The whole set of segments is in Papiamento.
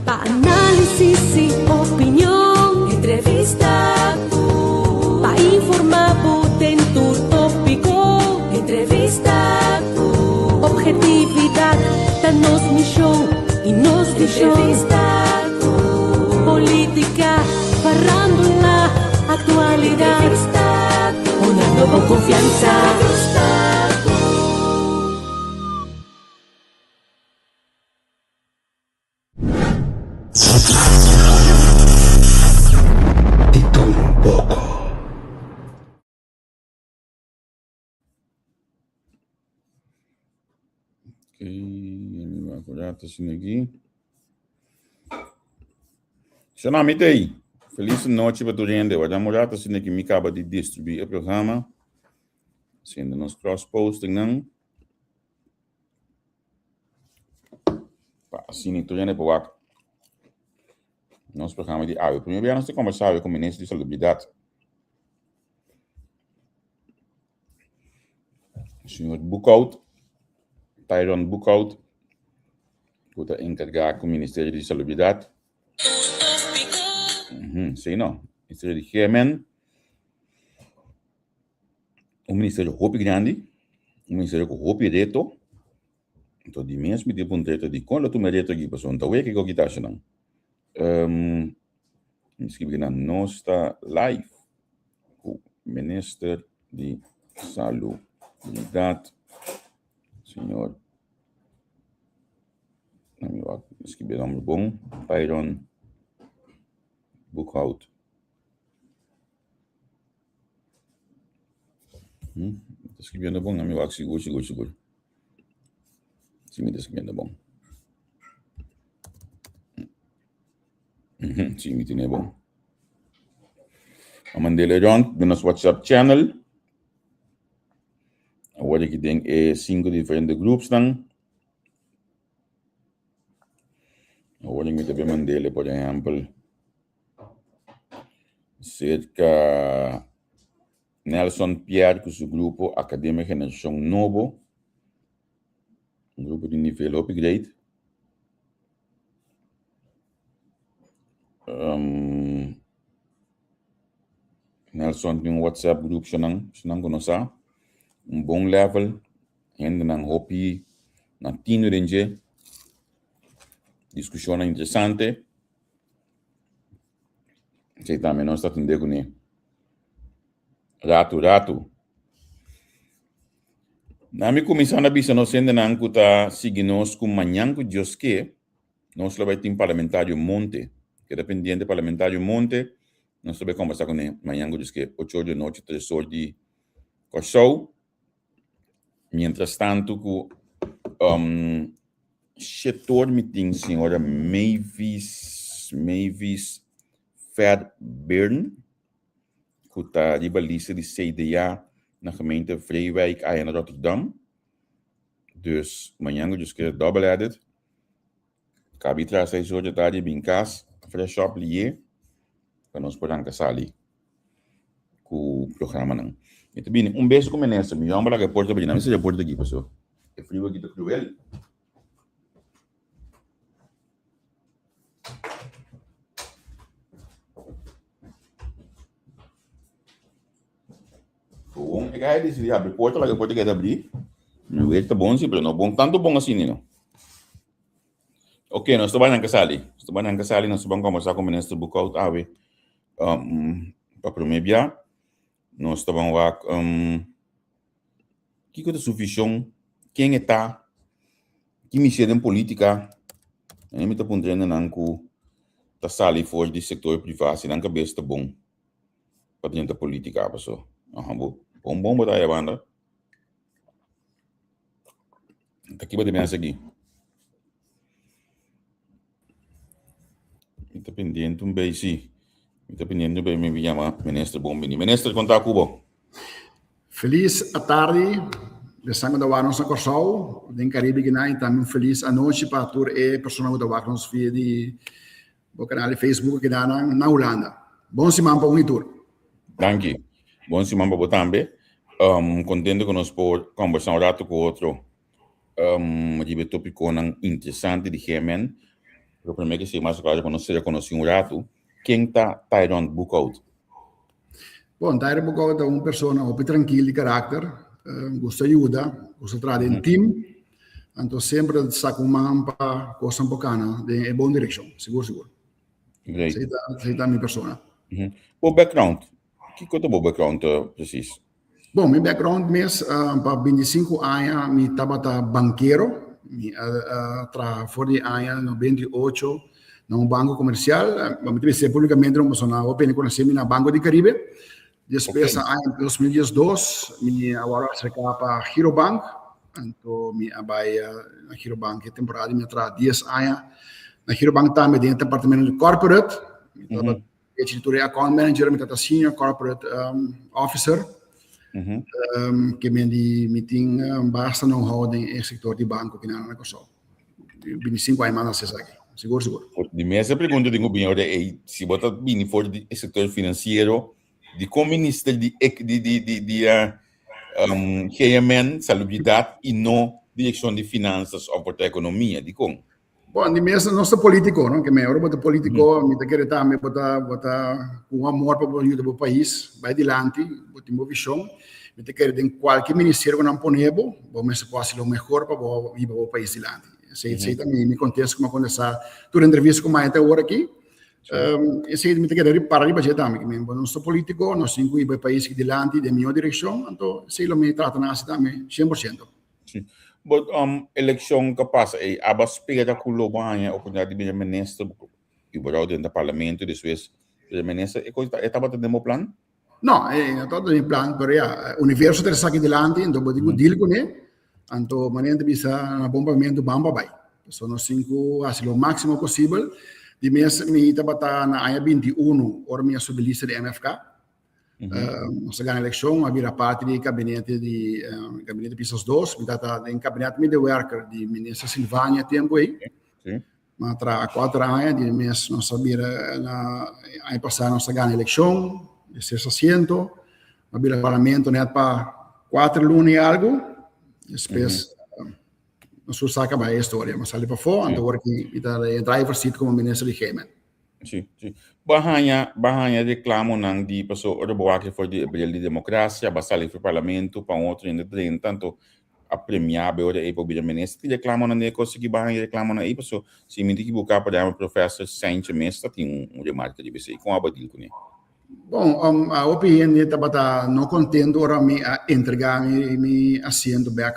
Pa análisis i opinion. Entrevista ku. Pa informá bo den tur tópiko. Entrevista ku. Obhetividat ta nos mishon i nos vishon. Entrevista ku. Polítika, farándula, aktualidat. Entrevista ku. Honrando bo konfiansa. Entrevista ku. Di tur un poko. Shona mi t'ei. Felis nochi pa tur hende. Wak un rato asina ki mi kaba di distribuí e programa. Haciendo nos cross postingnan. Pa asina tur hende por wak nos programa di awe. Primero bia nos ta kombersá awe ku Minister di Salubridat, señor Boekhout, Tyrone Boekhout, ku ta enkargá ku Ministerio di Salubridat. Sí no, Ministerio di GMN. Un ministerio hopi grandi, un ministerio ku hopi reto. Enton di mes mi tin puntra reto dikon lo tuma e reto aki pasobra no ta wea kiko kita haci nan. Mi skibi nan nos ta live ku minister di salubridat señor mi wak mi skibi e nomber bon Byron Boekhout. Mi ta skibiendo bon, mi wak sigur, sigur, sigur. Si mi ta skibiendo bon. Si mi tene bon. A mand'e rond den nos WhatsApp channel. Awor aki den e sinku diferente groupsnan. Awor mi ta bin mand'e, por ehèmpel. Serka Nelson Pierre ku su grupo Akademia Generashon Nobo, un grupo di nivel hopi great. Nelson tin un WhatsApp group shonan, shonan ku no sa, un bon level, hendenan hopi na tinu den dje, diskushonnan interesante. Esei tambe nos ta atendé kuné ratu ratu. Na mi kuminsá na bisa nos hendenan ku ta sigui nos ku mañan ku Dios ke, nos lo bai tin Parlamentario Monte. Keda pendiente Parlamentario Monte, nos lo bai kombersá kuné mañan ku Dios ke, ocho or di anochi, tres or di Kòrsou. Mientras tanto ku shetor mi tin señora Mavis Mavis Fairbairn ku ta riba lista di CDA na gemeente Vreewijk aya na Rotterdam. Dus mañan ku djis keda double headed. Kabi tras seis or di tardi bin kas fresh up liye pa nos por ranka sali ku programanan. Mi ta bini un bes ku minister, mi yòmber laga e porta abrí, nan mi sera e porta aki paso e friu aki ta kruel. Gewoon e gai disidí habri porta laga e porta keda abrí. Mi weet ta bon si, pero no bon tantu bon asina no. Ok, nos ta bai nan sali. Nos ta bai nan sali, nos ta ban kombersá ku Minister Boekhout awe. Um, pa promé bia, nos ta ban wak um, kiko ta su vishon, ken e ta, ki mishé den polítika. En mi ta puntra hendenan ku ta sali for di sektor privá si nan kabes ta bon pa drenta polítika paso. Aha, bo bon bon bo ta haya banda. Ta kiba di mesa aki? Mi ta pendiente un bei si. Mi ta pendiente un bei mi yama minister bon bini. Minister kon ta ku bo? Felis atardi, esnan ku ta wak nos na Kòrsou, den Karibe kinan i tambe un felis anochi pa tur e personanan ku ta wak nos via di bo kanal di Facebook kinan na Hulanda. Bon siman pa un i tur. Danki. Bon siman pa bo tambe. Um, contento ku nos por conversa un rato ku otro um, riba e topikonan interesante di GMN. Pero promé ku esei mas klaro pa nos sera konosí un ratu, ken ta Tyron Boekhout? Bon, Tyron Boekhout ta un persona hopi trankil di karakter, gusta yuda, gusta traha den team, anto semper ta saka un man pa kosnan por kana den e bon direkshon, sigur sigur. Great. Esei ta mi persona. Bo background, kiko ta bo background precies? Bon, mi background mes, pa 25 aña mi tabata bankero. Mi a traha for di aña 98 na un banko komersial. Mi ta bisa públikamente no pasobra nan hopi hende konosé mi na Banco di Caribe. Despues na aña 2012 mi a wòrdu aserká pa Girobank. Anto mi a bai na Girobank e temporada mi a traha 10 aña na Girobank tambe den e departamento di corporate. Mi tabata Echi di tur e account manager, mi tata senior corporate officer. Ke men di mi tin basta know-how den e sector di banco ki nan na Kòrsou. 25 aña mas na esaki. Sigur, sigur. Di mes e pregunta di gobierno ora ei, si bo ta bini for di e sector financiero, di kon minister di di di di di GMN, salubridad, i no direccion di finanzas of por ta economia, dikon? Bon, di mes nos ta politico, no? Ke me ora bo ta politico, mi ta kere tambe bo ta bo ta ku un amor pa bo yuda bo pais bai dilanti, bo tin bo vision. Mi ta kere den kualke ministerio ku nan pone bo, bo mester por hasi lo mehor pa bo hiba bo pais dilanti. Esei esei ta mi mi kontesta ku mi a kontesta tur entrevista ku mi a haña te awor aki. Esei mi ta kere para riba dje tambe, ke mi bo nos ta politico, nos tin ku hiba e pais dilanti den mihor direkshon, anto esei lo mi trata na hasi tambe 100%. Sí. But um, eleccion ka pasa ei, aba spera ku lo bo haña oportunidad di bira minister, i bo rou den parlamento i despues bira minister, e kos e tabata den bo plan? No, e no tabata den mi plan, pero ya, universo ta esaki dilanti, anto bo tin ku deal kuné, anto manera ta bisa na bon pavimento ban pa bai. So nos tin ku hasi lo máximo posibel. Di mes mi tabata na aña 21 ora mi a subi lista di MFK. Nos a gana elekshon, a bira parti di gabinete di gabinete Pisas dos. Mi tabata den kabinet medewerker di minister Silvania tempu ei. Mi a traha kuater aña, di mes nos a bira na aña pasá nos a gana elekshon, di ses asiento. A bira parlamento nèt pa kuater luna i algu. Despues nos tur sa kaba e historia. Mi a sali pafó, anto awor aki mi ta den e driver seat komo minister di GMN. Sí, sí. Bo a haña, bo a haña reklamonan di paso ora bo wak for di e bril di demokrasia, bo a sali for parlamento pa un otro hende drenta, anto a premia bo e ora ei pa bo bira minister. Tin reklamonan di e kos aki? Bo a haña reklamonan ei? Paso si mi ta ekiboká por ehèmpel professor Saintje mes ta tin un remarka riba esei. Kon abo a dil kuné? Bon, a hopi hende tabata no contento ora mi a entrega mi asiento bek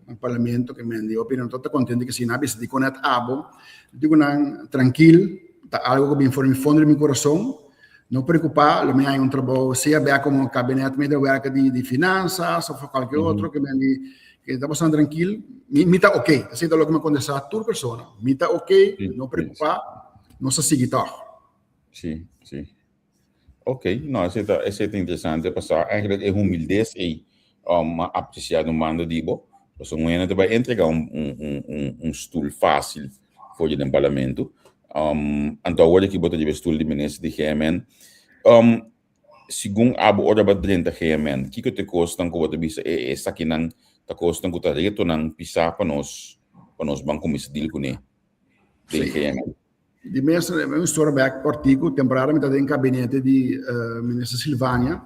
na parlamento ke men di hopi no tabata contento ke si nan a bisa dikon net abo. Mi di ku nan trankil ta algo ku bin for mi fondo di mi corazon no preocupa lo mi haña un trabou sea bek como kabinet medewerker di finanzas of cualkier otro ke men di ke ta boso trankil mi ta ok esei ta loke mi a contesta tur persona mi ta ok no preocupa nos ta sigui tog. Sí, sí. Ok, no, esei ta, esei ta interesante pasá. Eigenlijk e humildez ei um, m'a apreciá den banda di bo. Pasobra un hende ta bai entregá un, un, un, un, un stoel fácil for di den parlamento. Um, anto awor aki bo ta riba e stoel di minister di GMN. Um, segun abo ora bo a drenta GMN, kiko ta e kosnan ku bo ta bisa e esakinan ta kosnan ku ta retonan pisá pa nos, pa nos ban kuminsá deal kuné den GMN? Di mes un historia bek kòrtiku, temporada mi ta den kabinete di minister Silvania,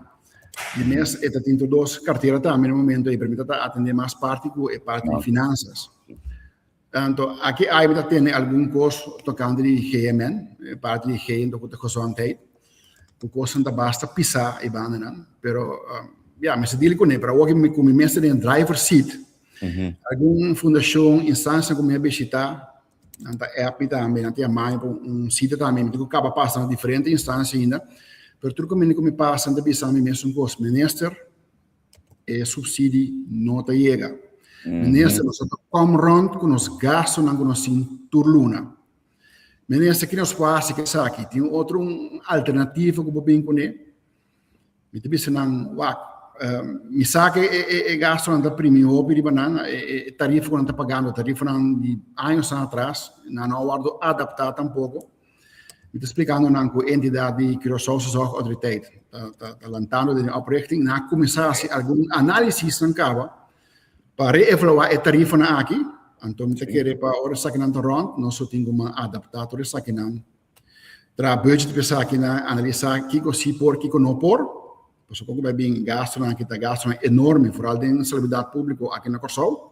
di mes e ta tin tur dos kartera tambe na e momento ei, pero mi ta ta atendé mas parti ku e parti di finansas. Anto aki ai mi ta tende algun kos tokante di GMN, e parti di G ku ta gezondheid, ku kosnan ta basta pisá e bandanan, pero ya mester deal kuné, pero awor ku mi mes ta den driver seat, algun fundashon, instansia ku mi a bishitá, Nan ta app mi tambe, nan ta yama mi pa un sita tambe. Mi tin ku kaba pasa na diferente instansia ainda. Pero tur kaminda ku mi pasa, nan ta bisa mi mesun kos, Minister, e subsidi no ta yega. Minister, nos no ta kom rond ku nos gastunan ku nos tin tur luna. Minister, ki nos por hasi ku esaki? Tin otro un alternativa ku bo bin kuné? Mi ta bisa nan, wak, mi sa ku e gastunan ta primi hopi riba nan, e tarifa ku nan ta pagando, tarifanan di añosnan atras, nan no a wòrdu adaptá tampoko. Mi ta splikando nan ku e entidat di Curaçaose Zorgautoriteit ta lantando den e oprichting, nan a kuminsá hasi algun análisisnan kaba pa reevaluá e tarifanan aki. Anto mi ta kere pa ora esakinan ta rònt, nos lo tin ku man adaptá tur esakinan. Traha budget pa esakinan, analisá kiko si por, kiko no por. Pasobra ku bai bin gastunan aki ta gastunan enorme, foral den salubridat públiko aki na Kòrsou.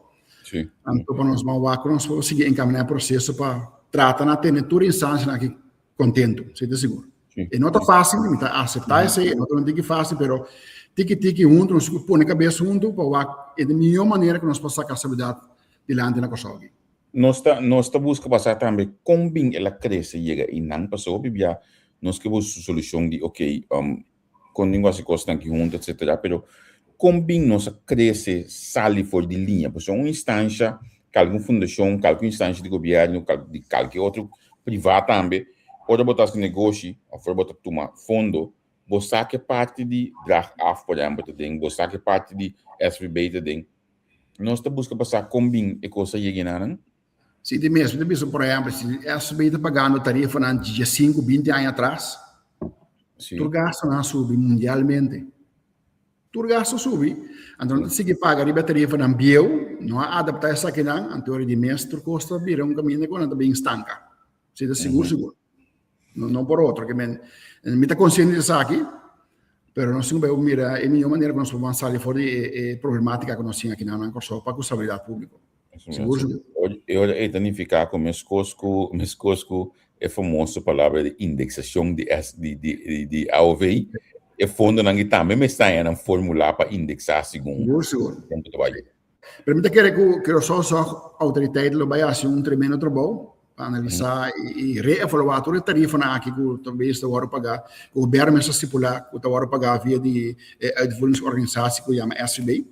Anto pa nos ban wak ku nos por sigui enkaminá e proseso pa trata na tene tur instansianan aki kontentu, esei ta sigur. E no ta fásil, mi ta aseptá esei, e no ta un tiki fásil, pero tiki tiki huntu nos ku pone kabes huntu pa wak e di mihó manera ku nos por saka salubridat dilanti na Kòrsou aki. Nos ta nos ta buska pa sa tambe kon bin el a krese yega einan, pasobra hopi bia nos ke buska su solushon di okey kon tin ku hasi kosnan aki huntu etcetera, pero kon bin nos a krese sali for di liña? Pasobra un instansha, kalke un fundashon, kalke un instansha di gobièrnu, di kalke otro privá tambe, ora bo ta hasi negoshi òf ora bo ta tuma fondo, bo sa ke parti di Draag Af por ehèmpel ta den, bo sa ke parti di SVB ta den. Nos ta buska pa sa kon bin e kos a yega enanan. Si di mes, mi ta bisa por ehempel, si SB ta pagando tarifanan di diesinku, binti aña atras, tur gastonan a subi mundialmente. Tur gasto a subi, anto nan ta sigui paga riba e tarifanan bieu, no a adapta esakinan, anto di mes tur kos ta bira un kaminda ku nan ta bin stanka. Si ta sigur sigur. No, no por otro. Ke men, mi ta konsiente di esaki, pero nos tin ku bai mira e mihó manera ku nos por ban sali for di e, e problematika ku nos tin aki na Kòrsou pa ku salubridat públiko. Sigur, sigur. E ora ei ta nifiká ku meskos ku meskos ku e famoso palabra di indeksashon di S di di di di AOV, e fondonan aki tambe mester haña nan formulá pa indeksá segun Sigur, sigur. tempu ta bai. Pero mi ta kere ku Curaçao Autoriteit lo bai hasi un tremendo trabou pa analisá i reevaluá tur e tarifanan aki ku ta bes ta wòrdu pagá, ku gobièrnu mes a stipulá ku ta wòrdu pagá via di e uitvoeringsorganisatie ku yama SVB,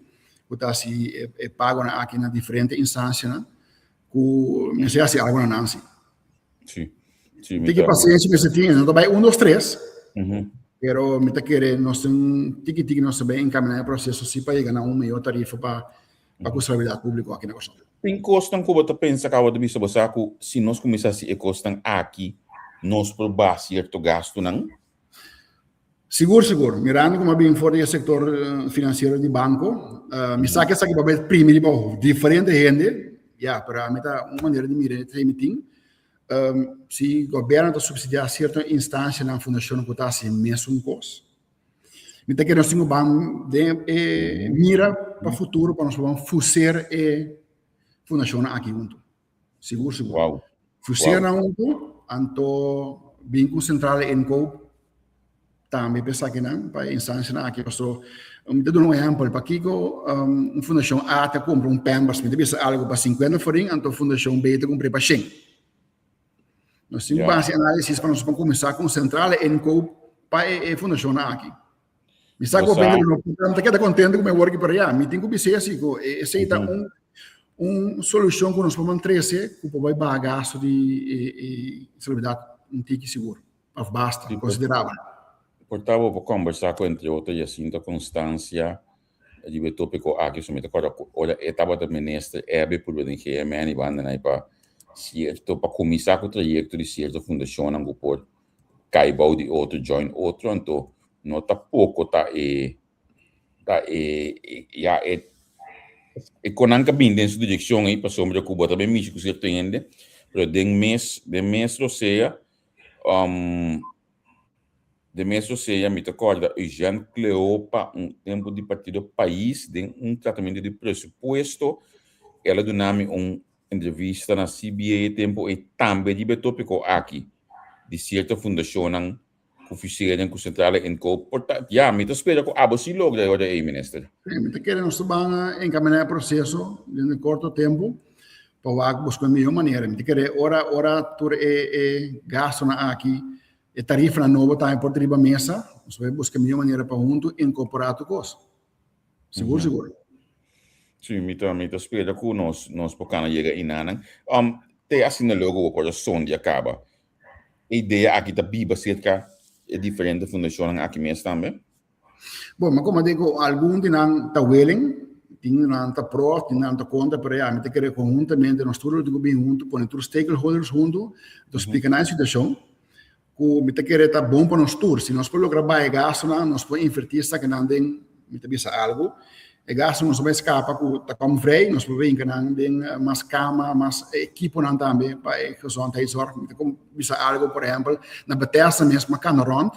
ku ta hasi e pagonan aki na diferente instansianan ku mester hasi algu na nan si. Sí. Sí, mi tiki paciencia mester tin, no ta bai un, dos, tres. Pero mi ta kere nos tin tiki tiki nos ta bai encaminá e proceso sí pa yega na un mihó tarifa pa pa ku salubridad público aki na Kòrsou. Tin kosnan ku bo ta pensa kaba ta bisa bo sa ku si nos kuminsá hasi e kosnan aki nos por baha sierto gastunan? Sigur, sigur. Mirando ku mi a bin for di e sektor finansiero di banko, mi sa ku esaki por primi riba diferente hende, ya, pero ami ta un manera di mira e mi tin. Si gobièrnu ta supsidiá sierto instansianan, fundashonnan ku ta hasi e mesun kos, mi ta kere nos tin ku ban den e mira pa futuro pa nos por ban fuser e fundashonnan aki huntu. Sigur, sigur. Wow. Fuseer nan huntu, anto bin ku centrale inkoop tambe pa esakinan, pa e instancianan aki. Paso, mi ta duna un ehempel, pakiko um, un fundashon A ta kumpra un Pampers, mi ta bisa algo pa 50 florin, anto fundashon B ta kumpra pa 100. Nos tin ku base análisis pa nos por kuminsá ku un centrale inkoop pa e, e fundashonnan aki. Mi sa ku hende no ta keda kontento ku mi worki, pero ya, mi tin ku bis'é si ku esei ta un un solushon ku nos por trese ku por bai baha gasto di e e salubridat un tiki sigur òf basta, konsiderabel. Por ta bo por kombersá ku entre otro Jacinto Constancia riba e tópiko aki, so mi ta kòrda ku ora e tabata minister Ebbe purba den GMN i banda nan pa sierto pa kuminsá ku trayekto di sierto fundashonnan ku por kai bou di otro, join otro, anto no ta poko ta e ta e ya e e konan ka bin den su direkshon ei pasobra ku bo ta bin mishi ku sierto hende, pero den mes den mes rosea den mes rosea mi ta kòrda Eugène Cleopa un tempu di partido Pais den un tratamentu di presupuesto el a duna mi un Entrevista na CBA e tempu ei tambe riba e tópiko aki di sierto fundashonnan ku fuseren ku Centrale Inkoop por ta. Ya, mi ta spera ku abo si logra e ora ei, Minister. Sí, mi ta kere nos ta ban enkaminá e proseso den e korto tempu pa wak buska e mihó manera. Mi ta kere ora ora tur e e gastunan aki, e tarifanan nobo tambe por ta riba mesa, nos ta bai buska e mihó manera pa huntu inkorporá tur kos. Sigur, sigur. Sí, mi ta, mi ta spera ku nos, nos por kana yega inanan. Te asina luego bo por a sondia kaba. E idea aki ta biba serka e diferente fundashonnan aki mes tambe? Bon, ma komo digo, algun di nan ta willing, tin di nan ta pro, tin di nan ta kontra, pero ya, mi ta kere konhuntamente nos tur lo tin ku bin huntu, pone tur stakeholders huntu, ta splika nan e situashon. Ku mi ta kere ta bon pa nos tur. Si nos por logra baha e gastunan, nos por invertí esakinan den, mi ta bisa algu. E gastu nos ta bai skapa ku ta kom vrij, nos por bin nan den mas kama, mas ekiponan tambe pa e gezondheidszorg. Mi ta kom bisa algo, por ehempel, na Bethesda mes m'a kana rond,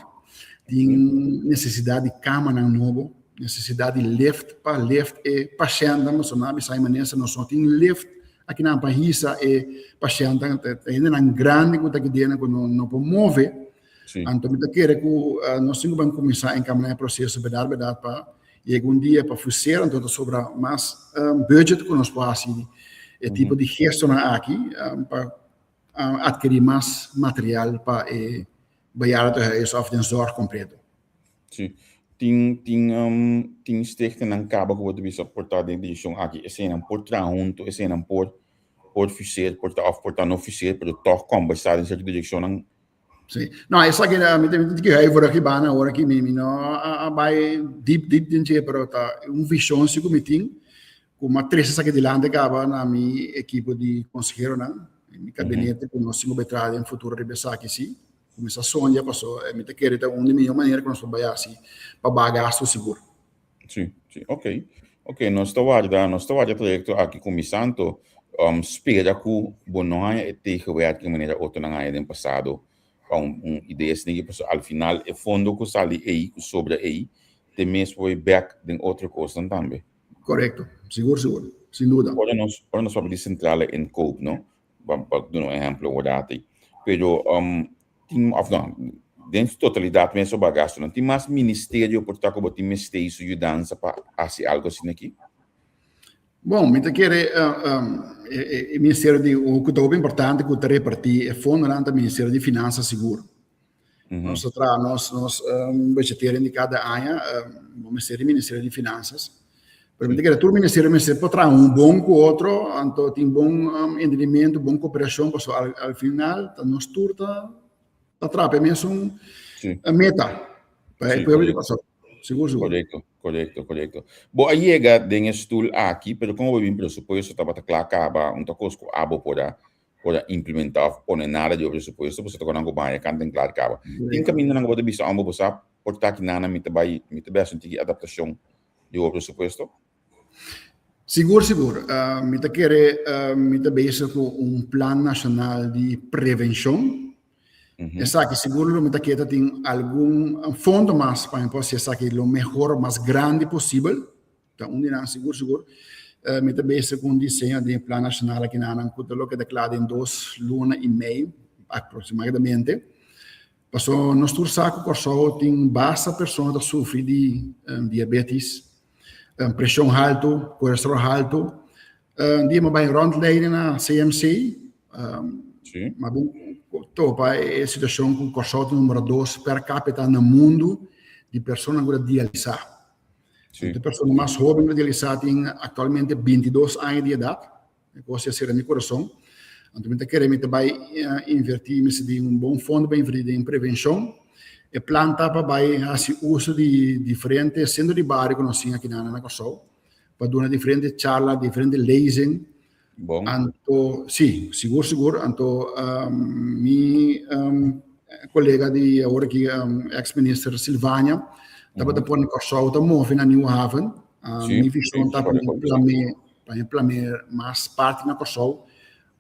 tin nesesidat di kamanan nobo, nesesidat di lift pa lift e pashèntnan, pasobra nan a bisa e minister nos no tin lift akinan pa hisa e pashèntnan, ta hendenan grandi ku ta kidena ku no por move. Anto mi ta kere ku nos tin ku ban kuminsá enkaminá e proseso bèrdat bèrdat pa Yega un dia pa fuser, anto ta sobra mas budget ku nos por hasi e tipo di gestonan aki pa adkerí mas material pa e bejaardentehuis òf den zòrg kompleto. Sí. Tin tin tin stichtingnan kaba ku bo ta bisa por ta den direkshon aki, eseinan por traha huntu, eseinan por por fuser, por ta òf por ta no fuser, pero tòg kòmbersá den sierto direkshonnan. Sí. No, esaki mi ta mi ta huiverig hibana awor aki mi mi no a bai diep diep den dje pero ta un vision si ku mi tin ku mi a trese esaki dilanti kaba na mi ekipo di konseheronan mi kabinete ku nos tin ku bai traha den futuro riba esaki si. Kuminsá sonja paso mi ta kere ta un di mihó manera ku nos por bai hasi pa baha gastu sigur. Sí, sí, ok. Ok, nos ta warda, nos ta warda e proyecto aki kuminsá, anto um, spera ku bo no haña e tegenwerking manera otronan haña den pasado pa un, un idea asina, pasobra al final e fondo ku sali ei, ku sobra ei, te mes por bai bek den otro kosnan tambe. Korekto, sigur sigur, sin duda. Ora nos, ora nos papia di sentrale inkoop, no? Pa, pa duna un ehempel ora Pero um, tin, of no, den su totalidat mes soba gastunan, tin mas ministerio por ta ku bo tin mester su yudansa pa hasi algo asina aki? Bon, mi ta kere e ministerio di, ku ta hopi importante ku ta repartí e fondonan ta ministerio di finansa sigur. Nos ta traha nos nos budgetering di kada aña, bo mester di ministerio di finansas. Pero mi ta kere tur ministerio mester por traha un bon ku otro, anto tin bon entendimiento, bon koperashon, pasobra al al final ta nos tur ta ta traha pa e mesun meta, pa e pueblo di Kòrsou. Sigur sigur. Korekto, korekto, korekto. Bo a yega den e stul aki, pero kon bo bin presupuesto tabata kla kaba, un ta kos ku abo por a por a implementá òf pone nada di bo presupuesto, pasobra ta ku nan ku baña kant en klar kaba. Tin kamindanan ku bo ta bisa amo bo sa por ta aki nana mi ta bai mi ta bai hasi un tiki adaptashon di bo presupuesto? Sigur, sigur. Mi ta kere mi ta bezig ku un plan nashonal di prevenshon. Esaki sigur lo mi ta kere ta tin algun fondo mas pa mi por hasi esaki lo mehor, mas grandi posibel. Ta un di nan sigur sigur. Mi ta bezig ku un diseño di e plan nashonal aki nan ku ta lo keda kla den dos luna i mei aproksimadamente. Paso nos tur sa ku Kòrsou tin basta persona ta sufri di diabetis, preshon haltu, kolesterol haltu. Un dia mi a bai ròntleiding na CMC, mi a bin topa e situashon ku Kòrsou ta numero dos per kapita na mundu di persona ku ta dialisá. E persona mas hóben ku ta dialisá tin aktualmente bintidos aña di edat. E kos a sera mi kurason. Anto mi ta kere mi ta bai invertí, mi si tin un bon fondo pa invertí den prevenshon. E plan ta pa bai hasi uso di diferente sentro di bario ku nos tin aki na Kòrsou, pa duna diferente charla, diferente lezing. Bon. Anto, si, sigur sigur. Anto mi kolega di awor aki, ex minister Silvania, tabata pone Kòrsou ta move na Nieuwe Haven. Mi vishon ta pa mi plame Pa e plame mas parti na Kòrsou,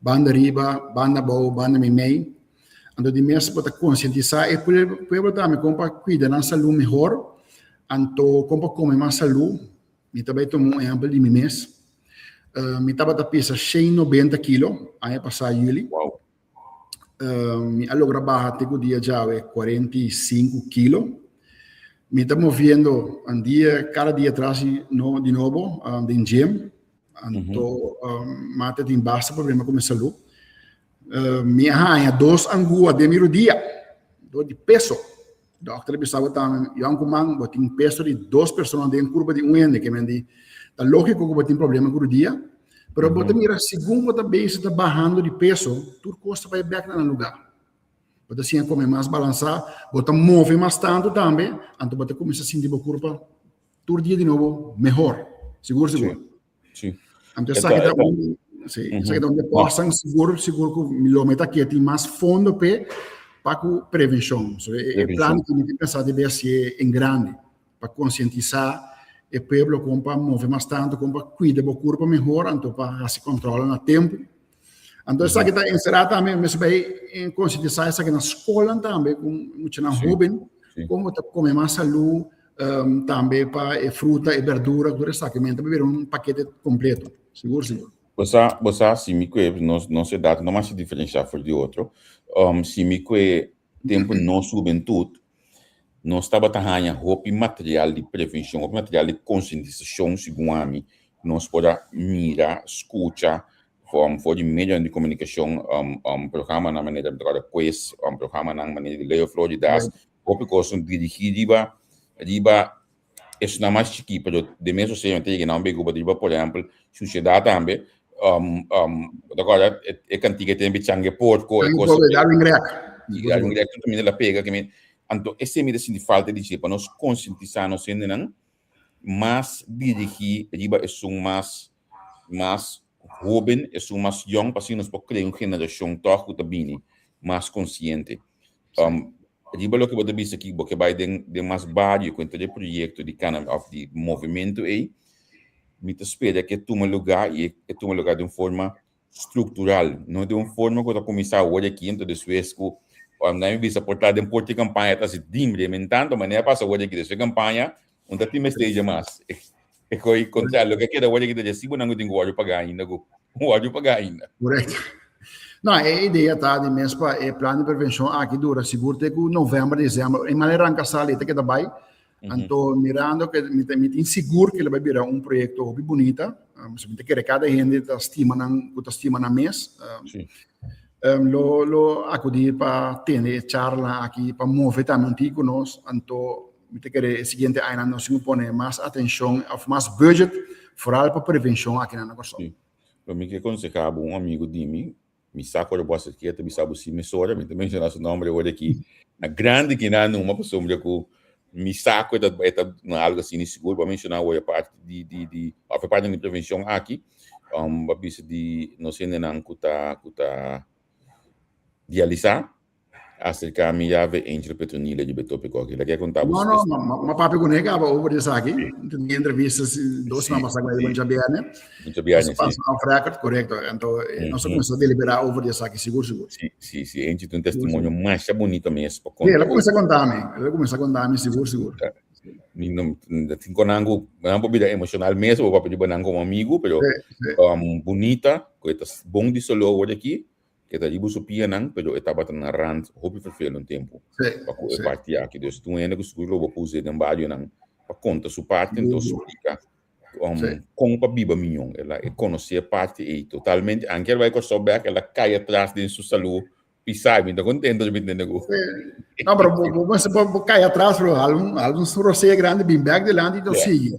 banda riba, banda abou, banda meimei. Anto di mes bo ta konsientisá e pueblo tambe kon pa kuida nan salú mehor, anto kon pa kome mas salú. Mi ta bai tuma un ehèmpel di mi mes. Mi tabata pesa shen nobenta kilo aña pasá yüli. Mi a logra baha te ku dia djawe 45 kilo. Mi ta moviendo un dia, kada dia tras di no, di nobo den gym. Anto mate tin basta problema ku mi salú. Mi a haña dos angua den mi rudia dor di peso. Dokter a bisa bo tambe, yònkuman, bo tin peso di dos persona den kurpa di un hende, ke men di ta lógiko ku bo tin problema ku rudia, pero bo ta mira segun bo ta bezig ta bahando di peso, tur kos ta bai bèk na nan lugá. Bo ta siña kome mas balansá, bo ta move mas tantu tambe, anto bo ta kuminsá sinti bo kurpa tur dia di nobo mehor, sigur sigur. Sí. Anto esaki ta un, sí, esaki ta un deporte sigur, sigur ku lo meta ke tin mas fondo pe pa ku prevenshon. So e plan ku mi tin pensá debe hasié en grande pa konsientisá. e pueblo kon pa move mas tantu, kon pa kuida bo kurpa mehor, anto pa hasi kòntròl na tempu. Anto esaki ta enserá tambe, mester bai konsientisá esaki na skolnan tambe ku muchanan hóben, kon bo ta kome mas salú, tambe pa e fruta, e berdura, tur esaki men ta bira un pakete kompleto, sigur sigur. Bo sa, bo sa si mi kue nos nos edat no mas diferensiá for di otro, si mi kue tempu nos hubentut nos tabata haña hopi material di prevenshon, hopi material di konsientisashon segun ami nos por a mira, skucha for di medionan di komunikashon, programanan manera mi ta kòrda Quiz, programanan manera di Leo Floridas, hopi kos dirigí riba riba esnan mas chikí, pero den mes osea ta yega nan begu riba por ehèmpel sushedat tambe, bo ta kòrda e kantika e tempu Changue Porco, e kos Darwin Grek. Darwin Grek tur kaminda la pega, anto esei mi ta sinti falta di dje pa nos konsientisá nos hendenan mas dirigí riba esun mas mas hóben, esun mas yòn, pa asina nos por krea un generashon tòg ku ta bini mas konsiente. Riba loke bo ta bisa aki, bo ke bai den den mas bario ku henter e proyekto di kana òf di movementu ei, mi ta spera ku e tuma lugá i e tuma lugá den un forma struktural, no den un forma ku ta kuminsá awor aki, anto despues ku nan mi bisa por ta den por di kampaña ta hasi dimbre, mentanto manera pasa awor aki despues kampaña un ta tin mester dje mas. E koi kontra loke a keda awor aki ta resibo nan ku tin ku wòrdu pagá ainda ku wòrdu pagá ainda. Korekto. No, e idea ta di mes pa e plan di prevenshon aki dura sigur te ku novèmber, desèmber. E manera ranka sali e ta keda bai. Anto mirando ke mi ta mi tin sigur ke lo bai bira un proyekto hopi bunita. Mi ta kere kada hende ta stima nan ku ta stima nan mes. Lo lo akudí pa tene e charla aki pa move tambe un tiki ku nos. Anto mi ta kere e siguiente añanan nos tin ku pone mas atenshon òf mas budget foral pa prevenshon aki nan na Kòrsou. Lo mi ke konsehá bo un amigu di mi, mi sa ku ora bo a ser ke ta bisa bo si mesora, mi ta menshoná su nòmber awor aki na grandi kinan numa pasobra ku mi sa ku e ta e ta na algu asina sigur. Bo a menshoná awor e parti di di di òf e parti di prevenshon aki, bo a bisa di nos hendenan ku ta ku ta dialisá. Acerca mi yave Angel Petronila riba e topico aki. Laga e conta bo No, no, ma, ma papia cu ne caba over di esaki. Tin entrevista dos siman pasa cu e Boncha Bierne. Boncha Bierne, si. Pasa off record, correcto. Anto, nos a cuminsa delibera over di esaki, sigur, sigur. Si, si, si. Angie tin un testimonio masha bunito mes pa conta. Si, el a cuminsa conta mi. El a cuminsa conta mi, sigur, sigur. Mi no, tin con nan cu, nan por bira emocional mes, bo papia riba nan como amigo, pero bunita, cu e ta bon di solo awor aki. E ta riba su pianan, pero e tabata na rand hopi ferfel un tempu pa ku e parti aki. Dus tin un hende ku sigur lo bo por us'é den barionan pa konta su parti, enton splika kon pa biba mion. El a konosé e parti ei totalmente. Anke el bai Kòrsou bèk, el a kai atras den su salú pisá. Mi ta kontento mi tende ku. No, pero bo bo kai atras, pero algun algun rosea grandi bin bèk dilanti i ta sigui.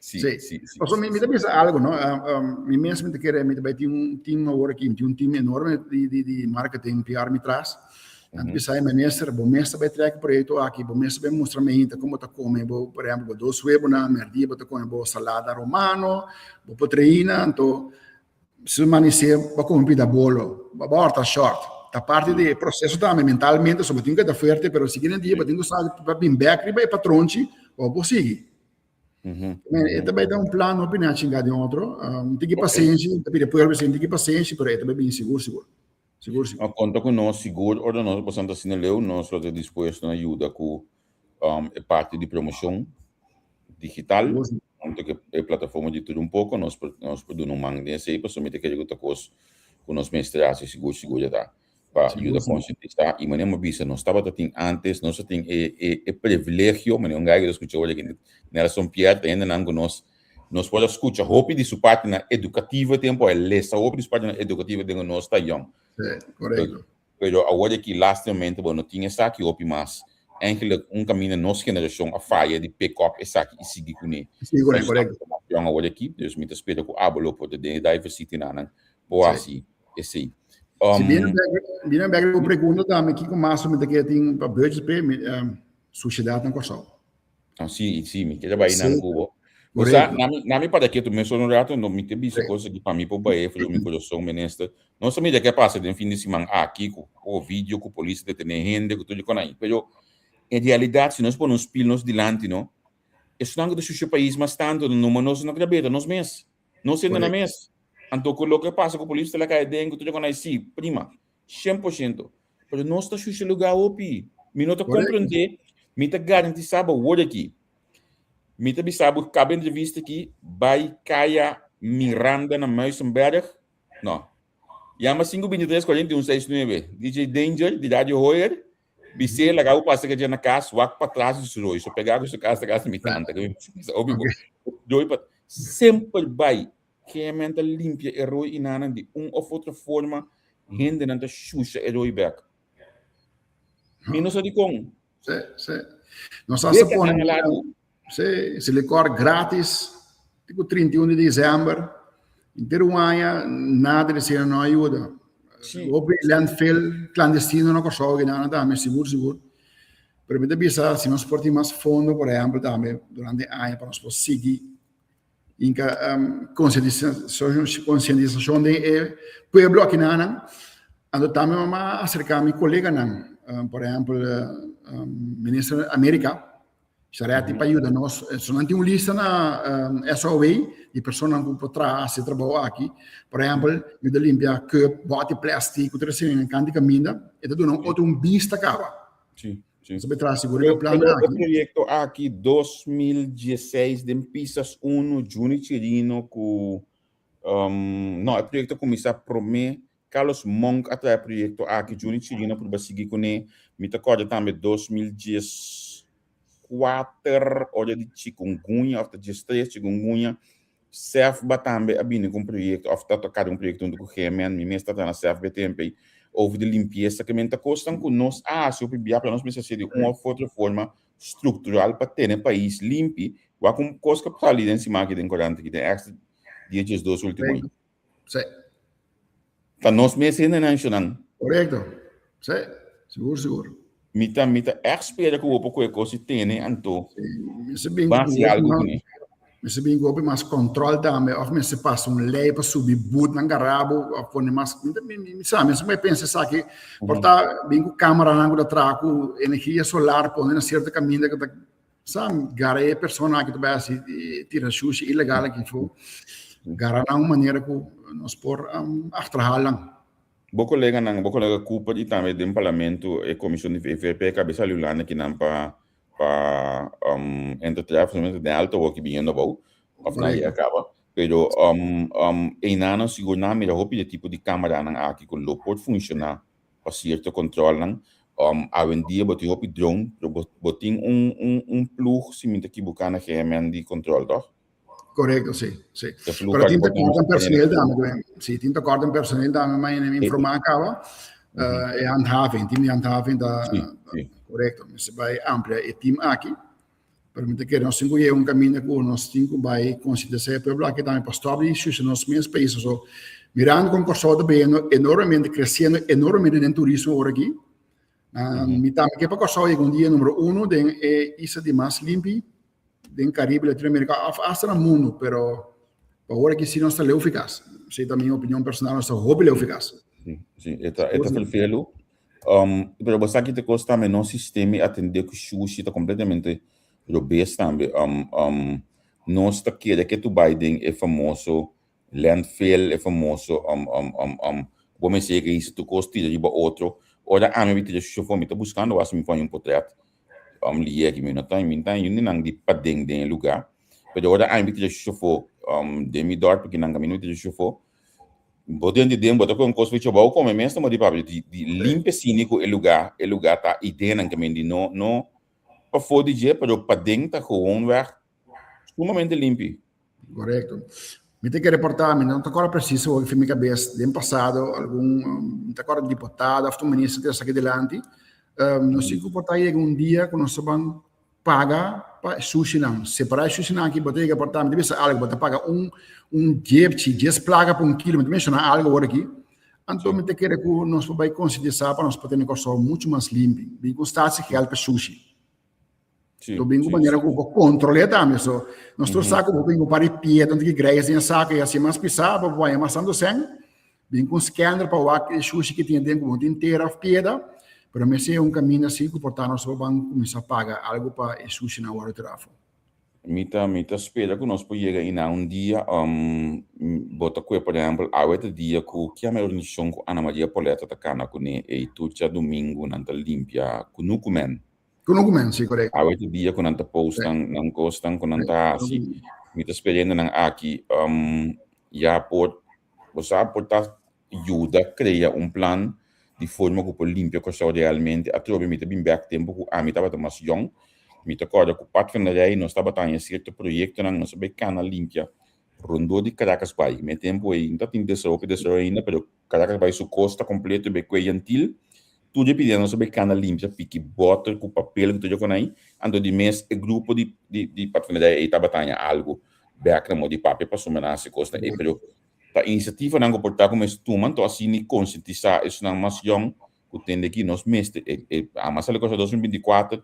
Sí, sí, sí. sí. Paso mi, mi ta bisa algo, no? Um, mi mes mi ta kere, mi ta bai tin un team awor aki, tin un team enorme di, di, di marketing, PR mi tras. Mm -hmm. Bisa minister, bo mes ta bai trek proyecto aki, bo mes ta bai mustra mi hinta como ta come, bo, por ejemplo, bo dos huevo na merdia, bo ta come bo salada romano, bo proteína, anto si manisé bo come pida bolo, bo bo ta short. Ta parte di proceso tambe mentalmente, so bo tin que ta fuerte, pero siguiente dia bo tin que sa pa bin back riba e patronchi, bo bo sigui. E ta bai ta un plan hopi na chinga di otro. Um, tiki pasenshi, ta pide pueblo sin tiki pasenshi, pero e ta bai bin sigur sigur. Sigur sigur. A konta ku nos sigur ora nos pasando asina leu, nos lo ta dispuesto na yuda ku um, e parti di promoshon digital. Anto ke e plataforma di tur un poko, nos por nos por duna un man den esei, pasobra mi ta kere ku ta kos ku nos mester hasi sigur sigur ya ta. pa yuda konsientisá i manera mi a bisa nos tabata tin antes nos a tin e e e privilegio manera un gai ku ta skucha ora ki Nelson Pierre ta hendenan ku nos nos por a skucha hopi di su partinan edukativo e tempu a lesa hopi di su partinan edukativo den ku nos ta yòn pero awor aki lastimamente bo no tin esaki hopi mas eigenlijk un kaminda nos generashon a faya di pick up esaki i sigui kuné yòn awor aki dus mi ta spera ku abo lo por ta den e diversity nan por hasi Esei. Si bini bek, bini bek riba pregunta tambe kiko mas mi ta kere tin pa budget pe mi sushedat na Kòrsou. Ah, si, si, mi kere bai nan ku bo. Bo sa, na mi, na mi para ketu mes un rato, no mi te bisa cosa ki pa mi por bai for mi corazon, minister. No sa mira ke pasa den fin di siman aki ku o video ku polis detene hende ku tur di kon ai. Pero en realidad si nos pone un spiel nos dilanti no. Esnan ku ta shusha pais mas tantu no numa nos no keda beta nos mes. Nos hende na mes. Anto ku loke pasa ku polis ta la kai den ku tur kon ai si, prima, 100%. Pero nos ta shusha lugá hopi. Mi no ta komprendé, mi ta garantisá bo wor aki. Mi ta bisa bo kaba entrevista aki, bai kaya Miranda na Muizenberg. No. Yama 523 41 69. DJ Danger di Radio Hoyer. Bisé laga bo pasa ke na kas, wak patras di su rooi. So pega ku su kas ta kas di mi tanta. Obi bo. Rooi pa semper bai. Kemen ta limpia e rooi inanan di un of otro forma. Hendenan ta shusha e rooi bek. Mi no sa dikon. Sí, sí. Nos a pone sí, silicor gratis tipo 31 di december. Inter un aña nada de sena no ayuda. Sí. Hopi landfill clandestino na Kòrsou que nada tambe sigur sigur. Pero mi ta bisa si nos por tin mas fondo por ehempel tambe durante aña pa nos por sigui Inka um, concientizacion den e pueblo aki nanan. Anto tambe mama acerca mi coleganan, um, por ehempel, um, minister America, Sharetti pa ayuda nos. So nan tin un lista na um, SOW di personanan ku por traha hasi trabou aki. Por ehempel, yuda limpia cup, bote plastic, otro asina nan kanti kaminda. E ta duna un otro un bista kaba. Sí. Sí. Sabe tras seguro e plan E aki. proyecto aki 2016 den Pisas 1 Juni Chirino ku um, no, e proyecto a kuminsá promé Carlos Monk a traha e proyecto aki Juni Chirino a purba sigui kuné. Mi ta kòrda tambe 2014 ora di chikungunya òf ta 13 chikungunya SEFBA tambe a bini ku un proyekto òf ta toka den un proyekto huntu ku GMN, mi mes ta traha na SEFBA e tempu ei, over di limpiesa ke men ta kosnan ku nos a hasi hopi bia pero nos mester hasi di un òf otro forma struktural pa tene pais limpi. Wak un kos ku a sali den siman aki den korant aki den extra dia 12 ultimo ei. Sí. Ta nos mes hendenan shunan. Korekto. Sí. Sigur, sigur. Mi ta mi ta ègt spera ku bo por kohe kos i tene anto Sí. Mester bin ban ku hasi hopi algu mas, kuné. mester bin ku hopi mas kòntròl tambe òf mester pasa un lei pa subi butnan gará bo òf pone mas mi ta mi mi sa mi mester pensa esaki por ta bin ku kameranan ku ta traha ku energia solar pone na sierto kaminda ku ta Sa gara e persona aki ta bai hasi tira shushi ilegal aki afó. Gara nan un manera ku nos por achterhaal nan. Bo koleganan, bo kolega Cooper i tambe den parlamento e komishon di VVP kabesa sali Hulanda kinan pa pa enter trèf solamente den alto awor ki biniendo abou òf nan ya kaba. Pero einanan sigur nan a mira hopi di e tipo di kameranan aki ku lo por funshoná pa cierto controlnan. Um, awendia bo tin hopi drone, pero bo, bo tin un, un, un ploeg, si mi ta equivoca, na GMN di control, toch? Correcto, sí, sí. De ploeg Pero waar tin bo tekort aan personeel tambe. Sí, tin tekort aan personeel tambe, maar in informa caba. Uh, e handhaving, team di handhaving ta Sí, sí. correcto. Mester bai amplia e team aki. Pero mi ta kere nos tin ku yega un kaminda ku nos tin ku bai konsientisá e pueblo aki tambe pa stòp di shusha nos mes pais. So, mirando kon Kòrsou ta bayendo enormemente, kresiendo enormemente den turismo ora aki, mi tambe ke pa Kòrsou yega un dia numero uno den e isla di mas limpi den Karibe, Latinoamerika òf asta na mundu, pero pa ora aki si nos ta leu fikas. Esei ta mi opinion personal, nos ta hopi leu fikas. Si, si, e ta, e ta ferfelu. Um, pero bo sa ki te kos tambe, nos sistema di atendé ku shushi ta kompletamente robes tambe. Um, um, nos ta kere ke tu bai den e famoso landfill, e famoso um, um, um, um, bo mester yega hisa tur kos tira riba otro. Ora ami bi tira shushi afó, mi ta buskando wak si mi por haña un potret um, lié aki. Mi no ta, mi no ta haña nan di paden den e lugá. Pero ora ami bi tira shushi afó, um, den mi dòrp akinan kaminda mi tira shushi afó, Bo den di den bo ta kohe un kos fecha bou kome mes ta di papia di di limpia sini ku e lugá e lugá ta ideanan ke men di no no pafó di dje pero paden ta gewoonweg sumamente limpi. Korekto. Mi ta kere porta, mi no ta kòrda presis awor fi mi kabes, den pasado algun mi ta kòrda diputado òf un minister ta esaki dilanti, nos tin ku porta yega un dia ku nos ta ban Paga pa e sushinan. Separá e sushinan aki, bo ta yega por ta, mi ta bisa algu, bo ta paga un un diepchi, dies plaka pa un kilo, mi ta menshoná algu awor aki. Anto mi ta kere ku nos por bai konsientisá pa nos por tene Kòrsou muchu mas limpi. Bin ku statiegeld pa sushi. Sí, To bin ku sí, manera sí. ku bo kontrol'é tambe. So, nos tur sa ku bo bin ku un par di piedra, un tiki greis den e sako i hasi mas pisá, bo por haña mas tantu sèn. Bin ku un scanner pa wak e shushi ki tin aden ku bo tin tera òf pieda, pero mester un kaminda si ku por ta nos por ban kuminsá paga algu pa e shushinan wòrdu tirá afó. Mi ta mi ta spera ku nos por yega einan un dia. Bo ta kue por ehèmpel awe ta dia ku kiami organisashon ku Ana Maria Poleta ta kana kuné ei tur djadumingu nan ta limpia kunuku men. Kunuku men, si korekto. Awe ta dia ku nan ta post nan nan kosnan ku nan ta hasi. Mi ta spera nan aki ya por bo sa por ta yuda krea un plan di forma ku por limpia Kòrsou realmente. Atrobe mi ta bin bèk tempu ku ami tabata mas yòn. Mi ta kòrda ku Padvinderij nos tabata haña sierto proyektonan, nos a bai kana limpia rondó di Caracas Bai. Mi e tempu ei no tabatin desaroyo desaroyo ainda, pero Caracas Bai su kosta kompleto bai kue Yantil. Tur e pidea nos a bai kana limpia piki bòter ku papel ku tur e konai. Anto di mes e grupo di di Padvinderij ei tabata haña algu bèk na moda di papia pasobra nan a hasi kosnan ei. Pero Ta inisiativanan ku por ta ku mes tuma anto asina i konsientisá esnan mas yòn ku tende ki nos mester e e ama sali kos na 2024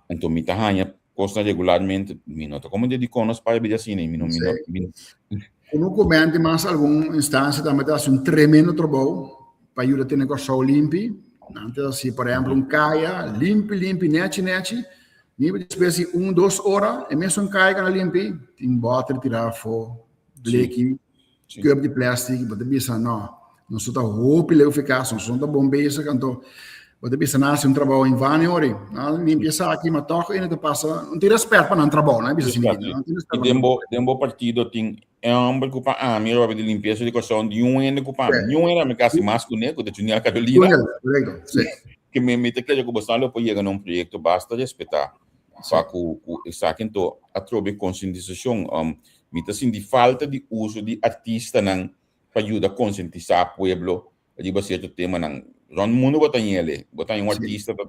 anto mi ta haña kosnan regularmente mi no ta komprendé dikon nos para bira asina i mi no mi no mi Ku no komente mas algun instansia tambe ta hasi un tremendo trabou pa yuda tene Kòrsou limpi. Nan ta hasi por ehèmpel un kaya limpi limpi nèchi nèchi. Ni despues di un dos ora e mesun kaya ku nan limpi tin bòter tirá afó. Bleki, cup di plastic, bo ta bisa no, nos ta hopi leu fi cas, nos no ta bon bezig, anto bo ta bisa nan haci un trabou in vano ori, nan limpia esaki, ma toch ene ta pasa, no tin respet pa nan trabou, nan bisa asina, nan tin respet pa nan trabou. Den bo partido tin e homber cu pa ami robi di limpieza di Corsou, niun hende cu pa ami, niun hende ami casi mas cu ne, cu ta Juniel Carolina. Juniel, correcto, si. Ke mi ta kere cu bo lo por yega na un proyecto basta respeta pa cu esaki, anto atrobe concientisacion. Mi ta sinti falta di uso di artistanan pa yuda konsientisá pueblo riba sierto temanan. Rònt mundu bo ta ñele, bo ta un artista ta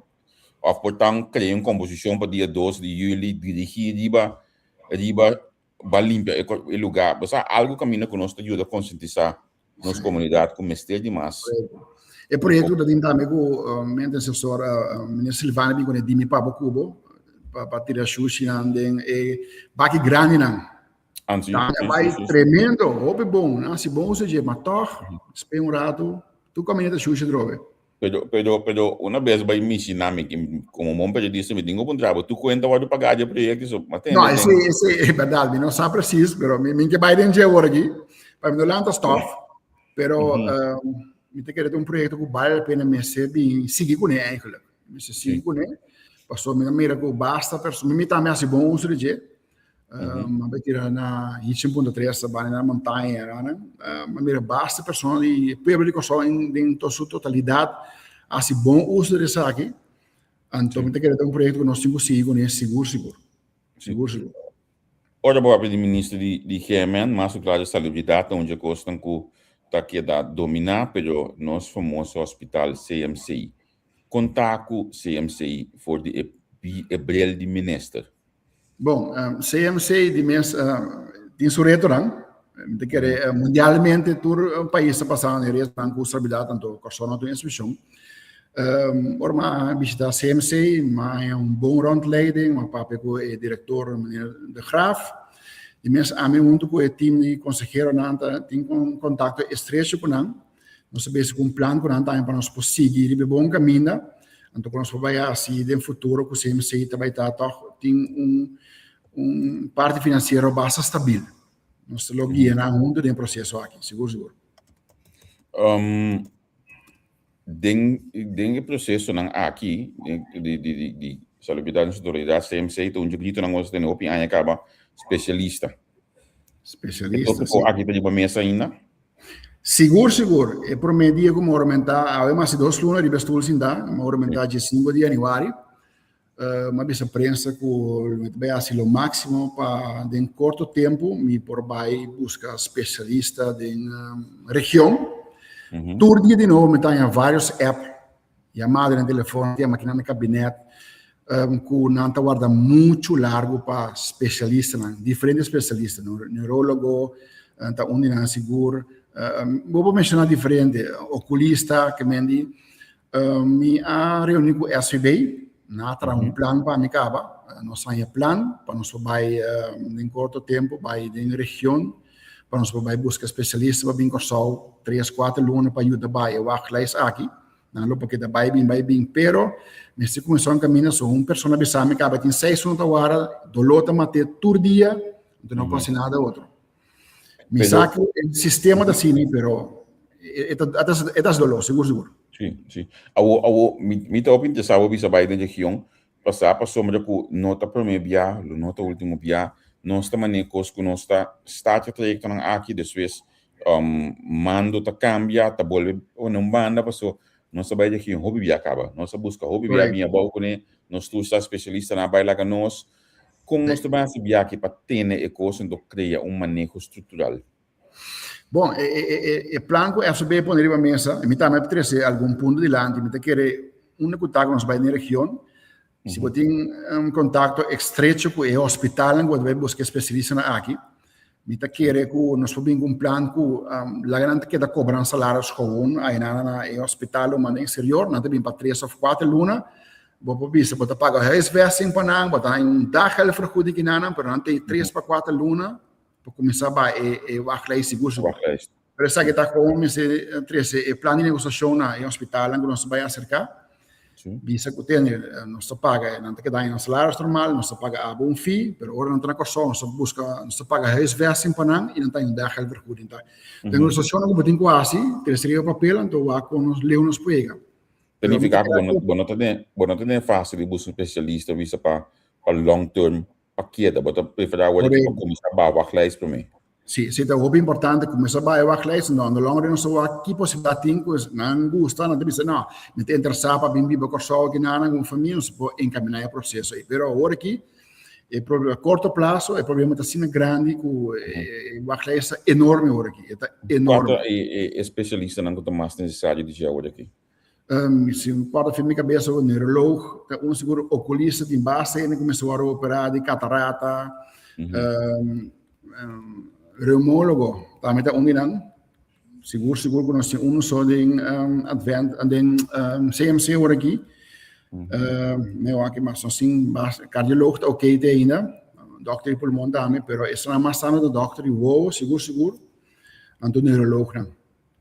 òf por ta krea un komposishon pa dia dos di yüli dirigí riba riba ba limpia e lugá. Bo sa algu kaminda ku nos ta yuda konsientisá nos komunidat ku mester di mas. E proyekto ta tin tambe ku mi antesesor Minister Silvania bin kuné dimi pa bo kubo pa tira shushinan den e baki grandinan. Ta bai tremendo, hopi bon, nan hasi bon uso dje, ma tòg spera un ratu tur kaminda ta shushi atrobe. Pero, pero, pero una vez bai misiná mi, como bon periodista mi tin ku puntra bo, tu kuenta wòrdu pagá dje proyekto so, ma tende. No, ese, ese e bèrdat, mi no sa presis, pero mi, mi ke bai den dje awor aki, pa mi no lanta stòf, pero mi ta kere ta un proyekto ku bale la pena mester bin sigui kuné eigenlijk, mester sigui kuné, pasobra mi ta mira ku basta persona, mi tambe hasi bon uso di dje, Ma bai tira na Hitchen punto tres bani na montaña nan. Ma mira basta persona di pueblo di Kòrsou den to su totalidat hasi bon uso di esaki. Anto mi ta kere ta un proyekto ku nos tin ku sigui kuné sigur sigur. Sigur sigur. Ora bo papia di minister di di GMN, mas ku klaro salubridat ta un dje kosnan ku ta keda dominá, pero nos famoso hospital CMC. Kon ta ku CMC for di e e bril di minister? Bon, CMC di mes tin su retonan. Mi ta kere mundialmente tur pais ta pasando e retonan ku stabilidat, anto Kòrsou no ta un eksepshon. Ora mi a bishitá CMC, mi a haña un bon rondleiding, mi a papia ku e direktor meneer De Graaf. Di mes ami huntu ku e tim di konseheronan ta tin kontakto estrecho ku nan. Nos ta besi ku un plan ku nan ta haña pa nos por sigui riba e bon kaminda, anto ku nos por bai hasi den futuro ku CMC ta bai ta tòg tin un un parti finansiero basta stabil. Nos ta lo guia nan huntu den e proseso aki, sigur sigur. Den den e prosesonan aki di di di di Salubridat i Solidaridad CMC ta un dje gritonan ku nos a tene hopi aña kaba, spesialista. Spesialista, si. E tópiko aki ta riba mesa ainda? Sigur, sigur. E promé dia ku mi oramentá, awe mas di dos luna riba e stul sintá, mi oramentá dje sinku di yanüari. Mi a bisa prensa ku mi ta bai hasi lo máksimo pa den korto tempu mi por bai buska spesialista den region. Tur dia di nobo mi ta haña vários app Yamada den telefon, tin makinan den kabinet ku nan ta warda muchu largu pa spesialistanan, diferente spesialista, neurologo ta un di nan sigur, bo por menshoná diferente, okulista, ke men di. Mi a reuní ku SVB, nan a traha un plan pa mi kaba, nos haña plan pa nos por bai den korto tempu bai den region pa nos por bai buska spesialista pa bin Kòrsou tres kuater luna pa yuda bai e wachtlijst aki. Nan lo por keda bai bin bai bin, pero mester kuminsá un kaminda so un persona bisa mi kaba tin seis luna ta wara, doló ta mat'é tur dia, anto no por hasi nada otro. Mi sa ku e sistema ta asina, pero e ta e ta hasi doló, sigur sigur. Sí, sí. Awo, awo, mi mi ta hopi interesá bo bisa bai den region pasá pasobra ku no ta promé bia, lo no ta último bia, nos ta manera kos ku nos ta start e trayektonan aki, despues mando ta kambia, ta bolbe pone un banda, paso nos a bai region hopi bia kaba, nos a buska hopi bia bin abou kuné, nos tur sa spesialistanan a bai laga nos. Kon nos ta bai hasi bia aki pa tene e kos anto krea un maneho struktural? Bon, e, e, e, e plan ku FCB pone riba mesa, mi tambe a trese algun punto dilanti, mi ta kere unda ku ta ku nos bai den region, si bo tin un kontakto estrecho ku e hospitalnan ku bo ta bai buska e spesialistanan aki, mi ta kere ku nos por bin ku un plan ku um, laga nan ta keda kobra nan salaris gewoon aynan na e hospital o manda exterior, nan ta bin pa tres of kuater luna, bo por bisa bo ta paga huisvesting pa nan, bo ta haña un daggeldvergoeding kinan, pero nan ta tres pa kuater luna, pa kuminsá ba e e wachtlijst sigur sigur. Wachtlijst. Pero esaki ta kon mester trese e plan di negosiashon na e hospitalnan ku nos ta bai aserká. Sí. Bisa ku tene nos ta paga, nan ta keda haña nan salaris normal, nos ta paga abo un fee, pero ora nan ta na Kòrsou nos ta buska, nos ta paga huisvesting pa nan i nan ta haña un daggeldvergoeding. Ta negosiashonnan ku bo tin ku hasi, trese riba papel, anto wak kon nos leu nos por yega. Ta nifiká ku bo no bo no ta den bo no ta den fase di buska un spesialista bisa pa pa long term pa keda? Bo ta preferá awor aki pa kuminsá baha wachtlijst promé? Sí, sí, ta hopi importante kuminsá baha e wachtlijst. No, no longer nos ta wak ki posibilidat tin ku nan gusta, nan ta bisa no, mi ta interesá pa bin biba Kòrsou aki nan ku mi famia, nos por enkaminá e proseso ei. Pero awor aki e problema a korto plaso e problema ta asina grandi ku e wachtlijst ta enorme awor aki, e ta enorme. Kua ta e spesialistanan ku ta mas nesesario di dje awor aki? Um, si un porta fin mi cabeza, un neuroloog, ta un seguro oculista tin basta hende ku mester wòrdu operá di catarata, mm -hmm. um, um, reumólogo tambe ta un di nan. Sigur, sigur ku nos tin unu so den um, Advent, den um, CMC ora aki. Mm -hmm. uh, me wak mas nos tin bas, cardioloog ta oké te ainda, dokter di pulmon tambe, pero esnan mas tanto ta dokter di wowo, sigur, sigur, anto neuroloognan.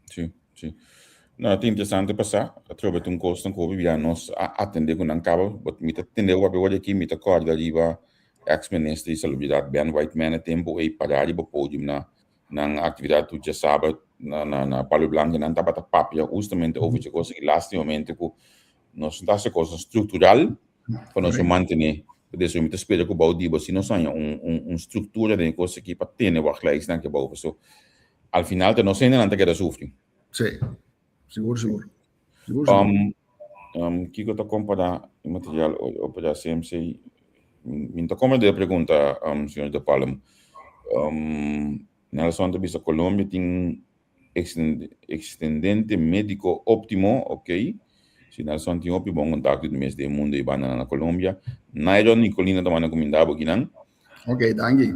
Sí, sí. No, ta interesante pasá. Atrobe ta un kosnan ku hopi bia nos a atendé ku nan kaba. But mi ta tende hopi wòrdu aki, mi ta kòrda riba eks minister di salubridat Ben Whiteman e tempu ei pará riba podium na nan aktividat tur djasabat na na na Palo Blanco i nan tabata papia hustamente over dje kos aki. Lastimamente ku nos no ta hasi kosnan struktural pa nos por mantené. Por eso mi ta spera ku bou di bo si nos haña un un un struktura den e kos aki pa tene wachtlijstnan aki abou. Paso al final ta nos hendenan ta keda sufri. Sí, sigur, sigur. Sigur, sigur. Um, um, kiko ta kompará e material operá CMC? Mi ta komprendé e pregunta, um, señor De Palm. Um, Nelson ta bisa Colombia tin extendente médico óptimo, ok. Si Nelson tin hopi bon kontakto di mes den mundo i banda na Colombia. Nairo Nicolina ta manda kumindá bo kinan. Ok, danki.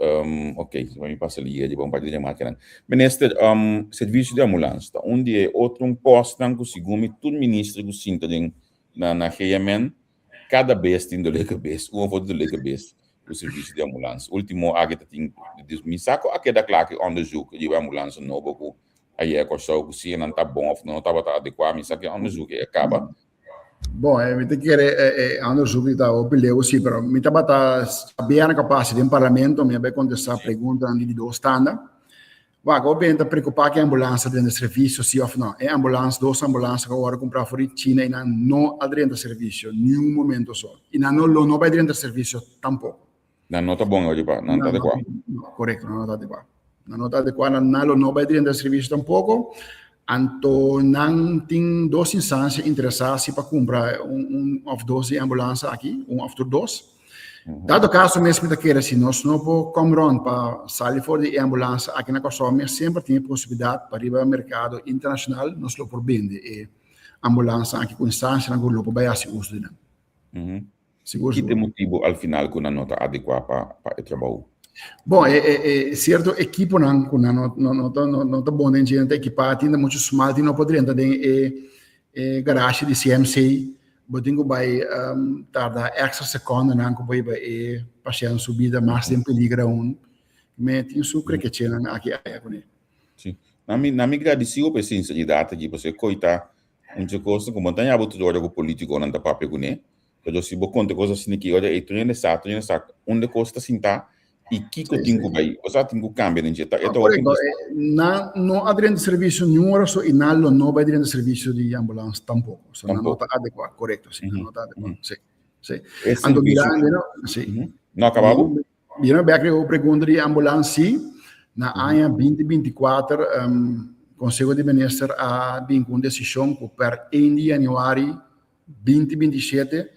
Um, ok, so mi pasa liga di bon parte di remarkenan. Minister, um, servicio di ambulans ta un di e otro un postnan ku segun mi tur minister ku sinta den na na GMN kada bes tin dolé kabes, un of otro dolé kabes ku servicio di ambulans. Ultimo aki ta tin, mi sa ku a keda kla ku e onderzoek riba e ambulans nobo ku a yega Kòrsou ku si nan ta bon of no tabata adekuá, mi sa ku e onderzoek ei a kaba. Bon, eh, mi ta kere eh, eh, onderzoek ta hopi leu sí, pero mi tabata sabia capaz den parlamento, mi a bai contestá preguntanan di dos tanda. Wak, hopi hende ta preocupá ku e ambulans ta drenta servicio sí of no. E ambulans, dos ambulans ku a wòrdu kumprá for di China i nan no a drenta servicio niun momento so. I nan no lo no bai drenta servicio tampoko. Nan no ta bon ariba, nan ta adekuá. No, korekto, nan no ta adekuá. Nan no ta adekuá, nan nan lo no bai drenta servisio tampoko. Anto nan tin dos instansia interesá si pa kumpra un un òf dos di ambulansa aki, un òf tur dos. Dado kaso mes mi ta kere si nos no por kom rònt pa sali for di e ambulansa aki na Kòrsou mes semper tin e posibilidat pa riba merkado internashonal nos lo por bende e ambulansa aki ku instansianan ku lo por bai hasi uso di nan. Sigur, Ki ta e motibu al final ku nan no ta adekuá pa pa e trabou? Bon, e e e sierto ekiponan ku nan no no no ta no no ta bon den dje, nan ta ekipá, tin ta muchu smal, tin no por drenta den e e garashi di CMC. Bo tin ku bai tarda èkstra sekòndenan ku bo hiba e pashènt su bida mas den peliger aun. Me tin su krekechenan aki aya kuné. Sí. Na mi na mi gradisido pa e sinseridat aki, pasobra e koi ta. Un dje kosnan ku bo no ta haña bo tur ora ku politikonan ta papia kuné, pero si bo konta kos asina ki ora ei tur hende sa, tur hende sa unda kos ta sintá i kiko tin ku bai, osea tin ku kambia den dje. Ta e ta hopi Korekto, nan no a drenta servisio niun ora so i nan lo no bai drenta servisio di ambulans tampoko. So nan no ta adekuá, korekto, si, nan no ta adekuá, si, si. Anto mirando, no, si. No a kaba bo? Mirando bek riba bo pregunta di ambulans, si, na aña 2024 Konseho di Minister a bin ku un desishon ku per 1 di yanüari 2027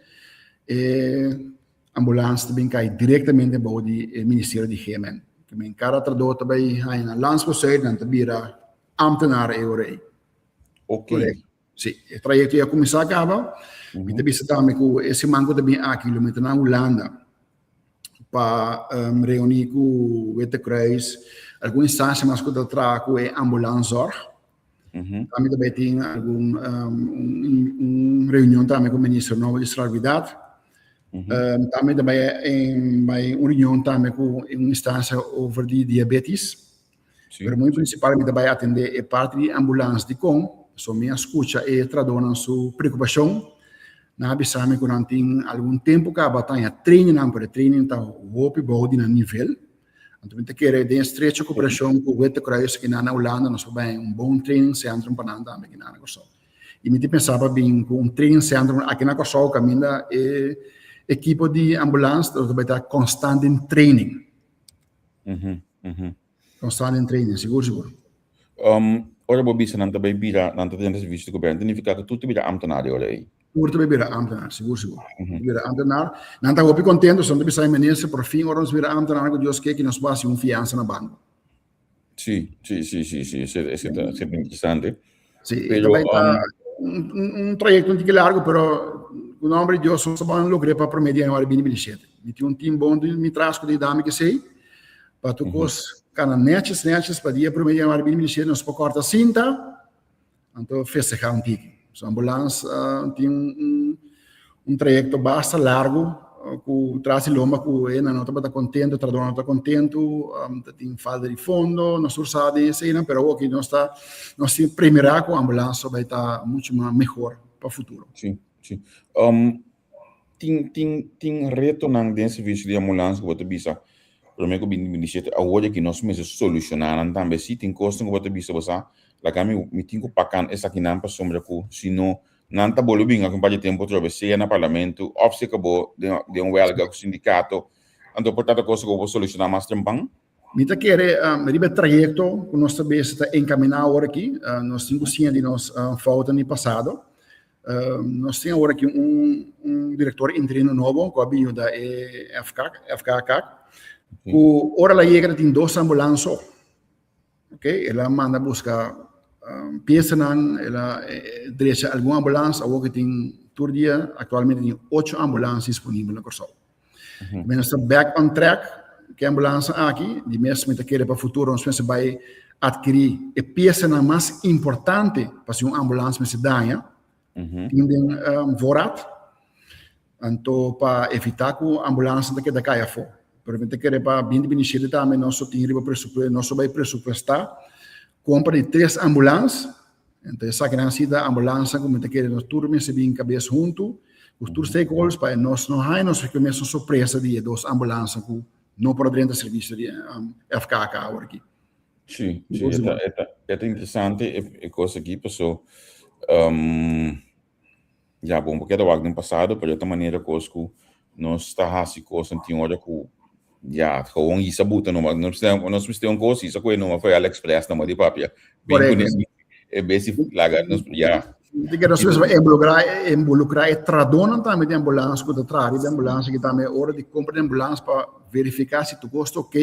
e ambulans ta bin kai direktamente bou di e Ministerio di GMN. Ke men kada trahadó ta bai haña nan landsbesluit, nan ta bira ámtenar e ora ei. Ok. Korekto. Sí, e trayekto ya kuminsá kaba. Mi ta bisa tambe ku e siman ku ta bin aki lo mi ta na Hulanda pa reuní ku Witte Kruis, algun instansia mas ku ta traha ku e ambulanszorg. Tambe ta bai tin algun un reunion tambe ku minister nobo di Salubridad. Tambe ta bai bai un reunion tambe ku un instansia over di diabetes. Pero muy principal mi ta bai atende e parti di ambulans dikon, so mi a skucha e trahadónan su preokupashon. Nan a bisa mi ku nan tin algun tempu kaba ta haña trainingnan, pero e training ta hopi bou di nan nivel. Anto mi ta kere den estrecho koperashon ku Witte Kruis kinan na Hulanda nos por bai un bon training centrum pa nan tambe kinan na Kòrsou. I mi ta pensa pa bin ku un training centrum aki na Kòrsou kaminda e ekipo di ambulans lo ta bai ta konstant den training. Konstant den training, sigur sigur. Ora bo bisa nan ta bai bira, nan ta drenta servisio di gobièrnu, ta nifiká ku tur ta bira ámtenar e ora ei? Tur ta bai bira ámtenar, sigur sigur. Tur ta bira ámtenar. Nan ta hopi kontentu, so nan ta bisa e minister, por fin ora nos bira ámtenar ku Dios ke, ki nos por hasi un fiansa na banko. Sí, sí, sí, sí, sí, esei esei ta esei ta interesante. Sí, e ta bai ta un trayekto un tiki largu, pero ku nomber di Dios nos ta ban logr'é pa promé di januari 2027. Mi tin un team bon di mi tras ku ta yuda mi kesei, pa tur kos kana nètjes nètjes pa dia promé di januari 2027 nos por kòrta sinta, anto festehá un tiki. So ambulans tin un un trayekto basta largu ku tras di lomba ku e nan no tabata kontentu, trahador no ta kontentu, ta tin falta di fondo, nos tur sa di eseinan, pero awoki nos ta nos tin premirá ku ambulans lo bai ta muchu mas mehor pa futuro. Sí, sí. Tin tin tin retonan den servisio di ambulans ku bo ta bisa promé ku binti 27 awor aki nos mester solushoná nan tambe. Sí, tin kosnan ku bo ta bisa bo sa laga mi mi tin ku pakan esakinan pasobra ku si no Nan ta bolbe bin aki un par di tempu otra bes, sea na parlamento òf si akabó den den un wèlga ku sindikato. Anto por trata kosa ku bo por solushoná mas trempan? Mi ta kere riba e trayekto ku nos ta bes ta enkaminá awor aki, nos tin ku siña di nos foutan di pasado. Nos tin awor aki un un direktor interino nobo ku a bin yuda e FKK, FKK, ku ora el a yega ta tin dos ambulans so. Ok, el a manda busca piesanan, el a drecha algun ambulans, awor ke tin tur dia, actualmente tin ocho ambulans disponibel na Kòrsou. Men nos ta back on track ke ambulansa aki, di mes mi ta kere pa futuro nos mester bai adkiri e piesanan mas importante pa si un ambulans mester daña, tin den voorraad. Anto pa evitá ku ambulans ta keda kai afó. Pero mi ta kere pa 2027 tambe nos lo tin riba presupuesto, nos lo bai presupuestá kompra di tres ambulans. Anto esakinan si ta ambulansa ku mi ta kere nos tur mester bin kabes huntu ku tur stakeholders pa nos no haña nos mesun sorpresa di e dos ambulansa ku no por a drenta servisio di FKK awor aki. Sí, sí, e ta, e ta, e ta interesante e, e kos aki, paso um, ya bon, bo keda wak den pasado, pero e ta manera kos ku nos ta hasi kosnan tin ora ku ya, gewoon hisa buta numa, nos mester, nos mester un kos hisa ku e numa for AliExpress numa di papia. Bin Correcto. kuné, e bes di laga nos, ya. Di que nos mester involucra, involucra e tradonan tambe di ambulans ku ta traha riba ambulans aki tambe ora di compra di ambulans pa verifica si tur kos ta ok.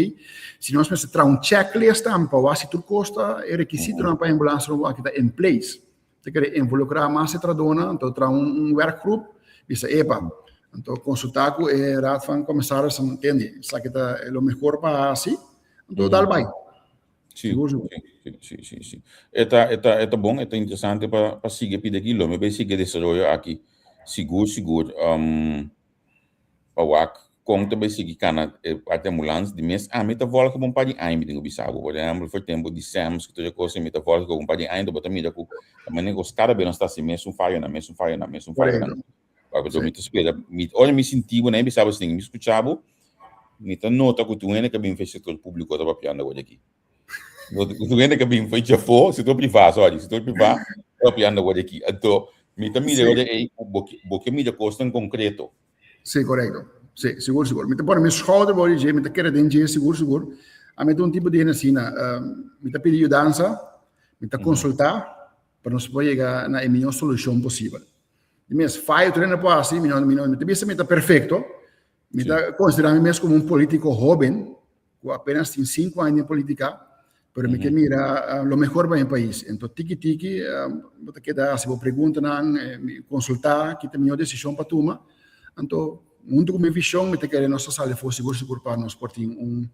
Si nos mester traha un checklist tambe pa wak si tur kos ta e requisitonan pa ambulans nobo aki ta in place. Ta kere involucra mas e tradonan, anto traha un werkgroep bisa epa. Anto consulta ku e raad van commissarissen, tende, esaki ta lo mehor pa hasi, anto dal bai. Sí, sí, sí, sí, sí. E ta, e ta, e ta bon, e ta interesante pa, pa sigui pida aki. Lo mi bai sigui desaroyo aki. Sigur, sigur. Um, pa wak. Kon ta bai sigui kana e parti ambulans di mes ami ta volga pa un par di aña mi tin ku bisa bo. Por ehèmpel for tempu di SEMS ku tur e kos mi ta volga ku un par di aña bo ta mira ku ta manera ku kada bes nos ta hasi mesun fayonan mesun fayonan mesun fayonan. Pasobra mi ta spera mi ora mi sinti bo na e bisa bo mi skucha bo mi ta nota ku tur hende ku a bin for e sektor públiko ta papiando awor aki. Tur hende ku a bin for djafó sektor privá sorry sektor privá ta papiando awor aki. Anto mi ta mira ora ei ku bo ke mira kosnan konkreto. Sí, korekto. Sí, sigur, sigur. Mi ta pone mi schouder bou di dje, mi ta kere den dje, sigur, sigur. Ami ta un tipo di hende asina. Mi ta pidi yudansa, mi ta konsultá, pa nos por yega na e mihó solushon posibel. Di mes, fayo tur hende por hasi, mi no, mi no, mi ta bisa mi ta perfekto. Mi ta konsiderá mi mes komo un polítiko hóben, ku apenas tin sinku aña den polítika, pero mi ke mira lo mehor pa mi pais. Ento tiki tiki bo ta keda hasi bo preguntanan, konsultá ki ta mihó desishon pa tuma. Anto huntu ku mi vishon mi ta kere nos ta sali afó sigur sigur pa nos por tin un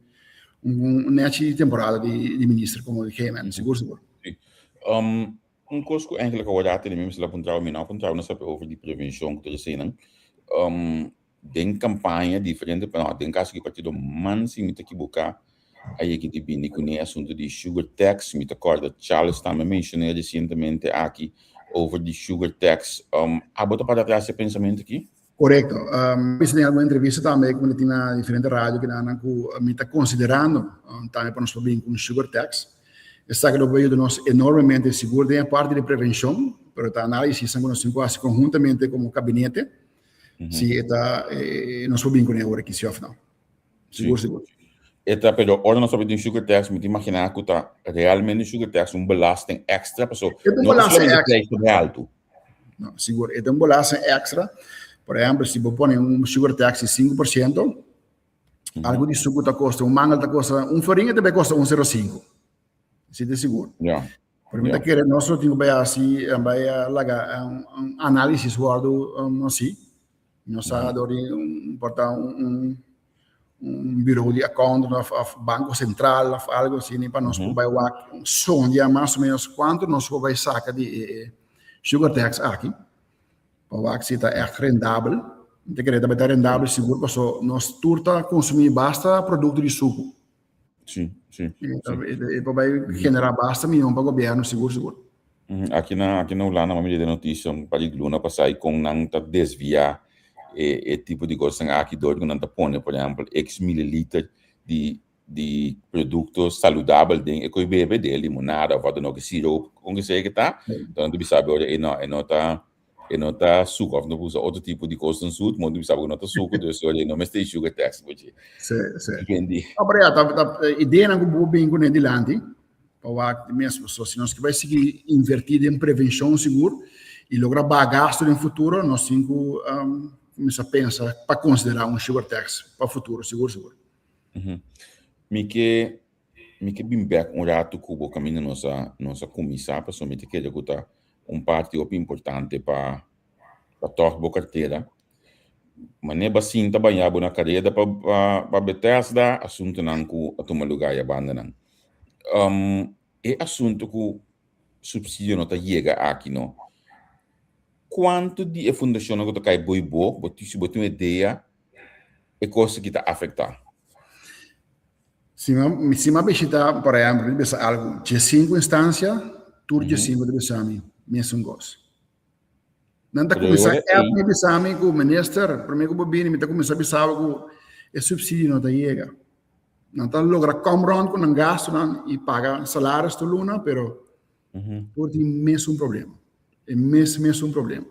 un nechi temporada di minister komo di GMN, sigur sigur. Un kos ku eigenlijk awor a tene mi mester a puntra bo, mi no a puntra bo, nos a papia over di prevenshon ku tur eseinan. Den kampaña diferente, no, den kaso di partido man si mi ta kibuká a yega di bini kuné asuntu di sugar tax. Mi ta kòrda Charles tambe menshoné resientemente aki over di sugar tax. Abo ta para atras e pensamentu aki? Korekto. Mi bisa den algun entrevista tambe ku mi ta tin na diferente radio kidanan ku mi ta konsiderando tambe pa nos por bin ku un sugar tax. Esaki lo por yuda nos enormemente sigur den e parti di prevenshon, pero ta análisisnan ku nos tin ku hasi konhuntamente komo kabinete si e ta nos por bin kuné ora aki si òf no. Sigur sigur. E ta, pero ora nos papia di un sugar tax, mi ta imaginá ku ta realmente un sugar tax, un belasting extra, paso E ta un no ta belasting solamente extra. prijs ta altu. No, sigur, e ta un belasting extra. Por ehempel, si bo pone un sugar tax di 5%, algu di suku ta kosta, un mangel ta kosta, un florin e ta bai kosta 1,05. Si ta sigur. Pero mi ta kere nos lo tin ku bai hasi, bai laga un análisis wòrdu hasi. Nos sa dor di un por ta un un bureau di accountant of of banco central of algo asina pa nos por bai wak sondia mas o menos cuanto nos por bai saca di e sugar tax aki pa wak si ta echt rendabel. Mi ta kere ta bai ta rendabel sigur paso nos tur ta consumi basta producto di sucu. Sí, sí. E por bai generá basta mion pa gobièrnu, sigur, sigur. Aki na, aki na Hulanda mami lei den notisia un par di luna pasá i kon nan ta desviá e e tipo di kosnan aki dor ku nan ta pone por ehèmpel x mililiter di di produkto saludabel den e koi bebe, den e limonada òf wat dan ook, e siroop, kon ke sea ke ta, nan ta bisa bo ora e no e no ta E no ta suku of no usa otro tipo di kosnan sut, mo bisa bo no ta suku, dus sorry, no mester sugar tax bo dje. Sí, sí. Depende. No, pero ya, ta, ta, ideanan ku bo bin kuné dilanti, pa wak mes, so si nos ke bai sigui invertí den prevenshon sigur i logra baha gasto den futuro, nos tin ku um, kuminsá pensa pa konsiderá un sugar tax pa futuro, sigur, sigur. Mm -hmm. Mi ke Mi ke bin bek un ratu ku bo kaminda nos a nos a kuminsá pasobra mi ta kere ku ta un parti hopi importante pa pa tòg bo kartera. Manera bo a sinta bañá bo na kareda pa pa Bethesda, asuntunan ku a tuma lugá ya bandanan. E asuntu ku supsidio no ta yega aki no. Kuantu di e fundashonnan ku ta kai bo i bo, bo si bo tin un idea e kos aki ta afektá? Si mi si mi a bishita, por ehempel, mi bisa algu, diesinku instancia, tur diesinku ta bisa mi mesun kos. Nan ta kuminsá app mi bisa mi ku minister, promé ku bo bini mi ta kuminsá bisa bo ku e supsidio no ta yega. Nan ta logra kom rond ku nan gastunan i paga salaris tur luna, pero tur tin mesun problema. E mes mesun problema.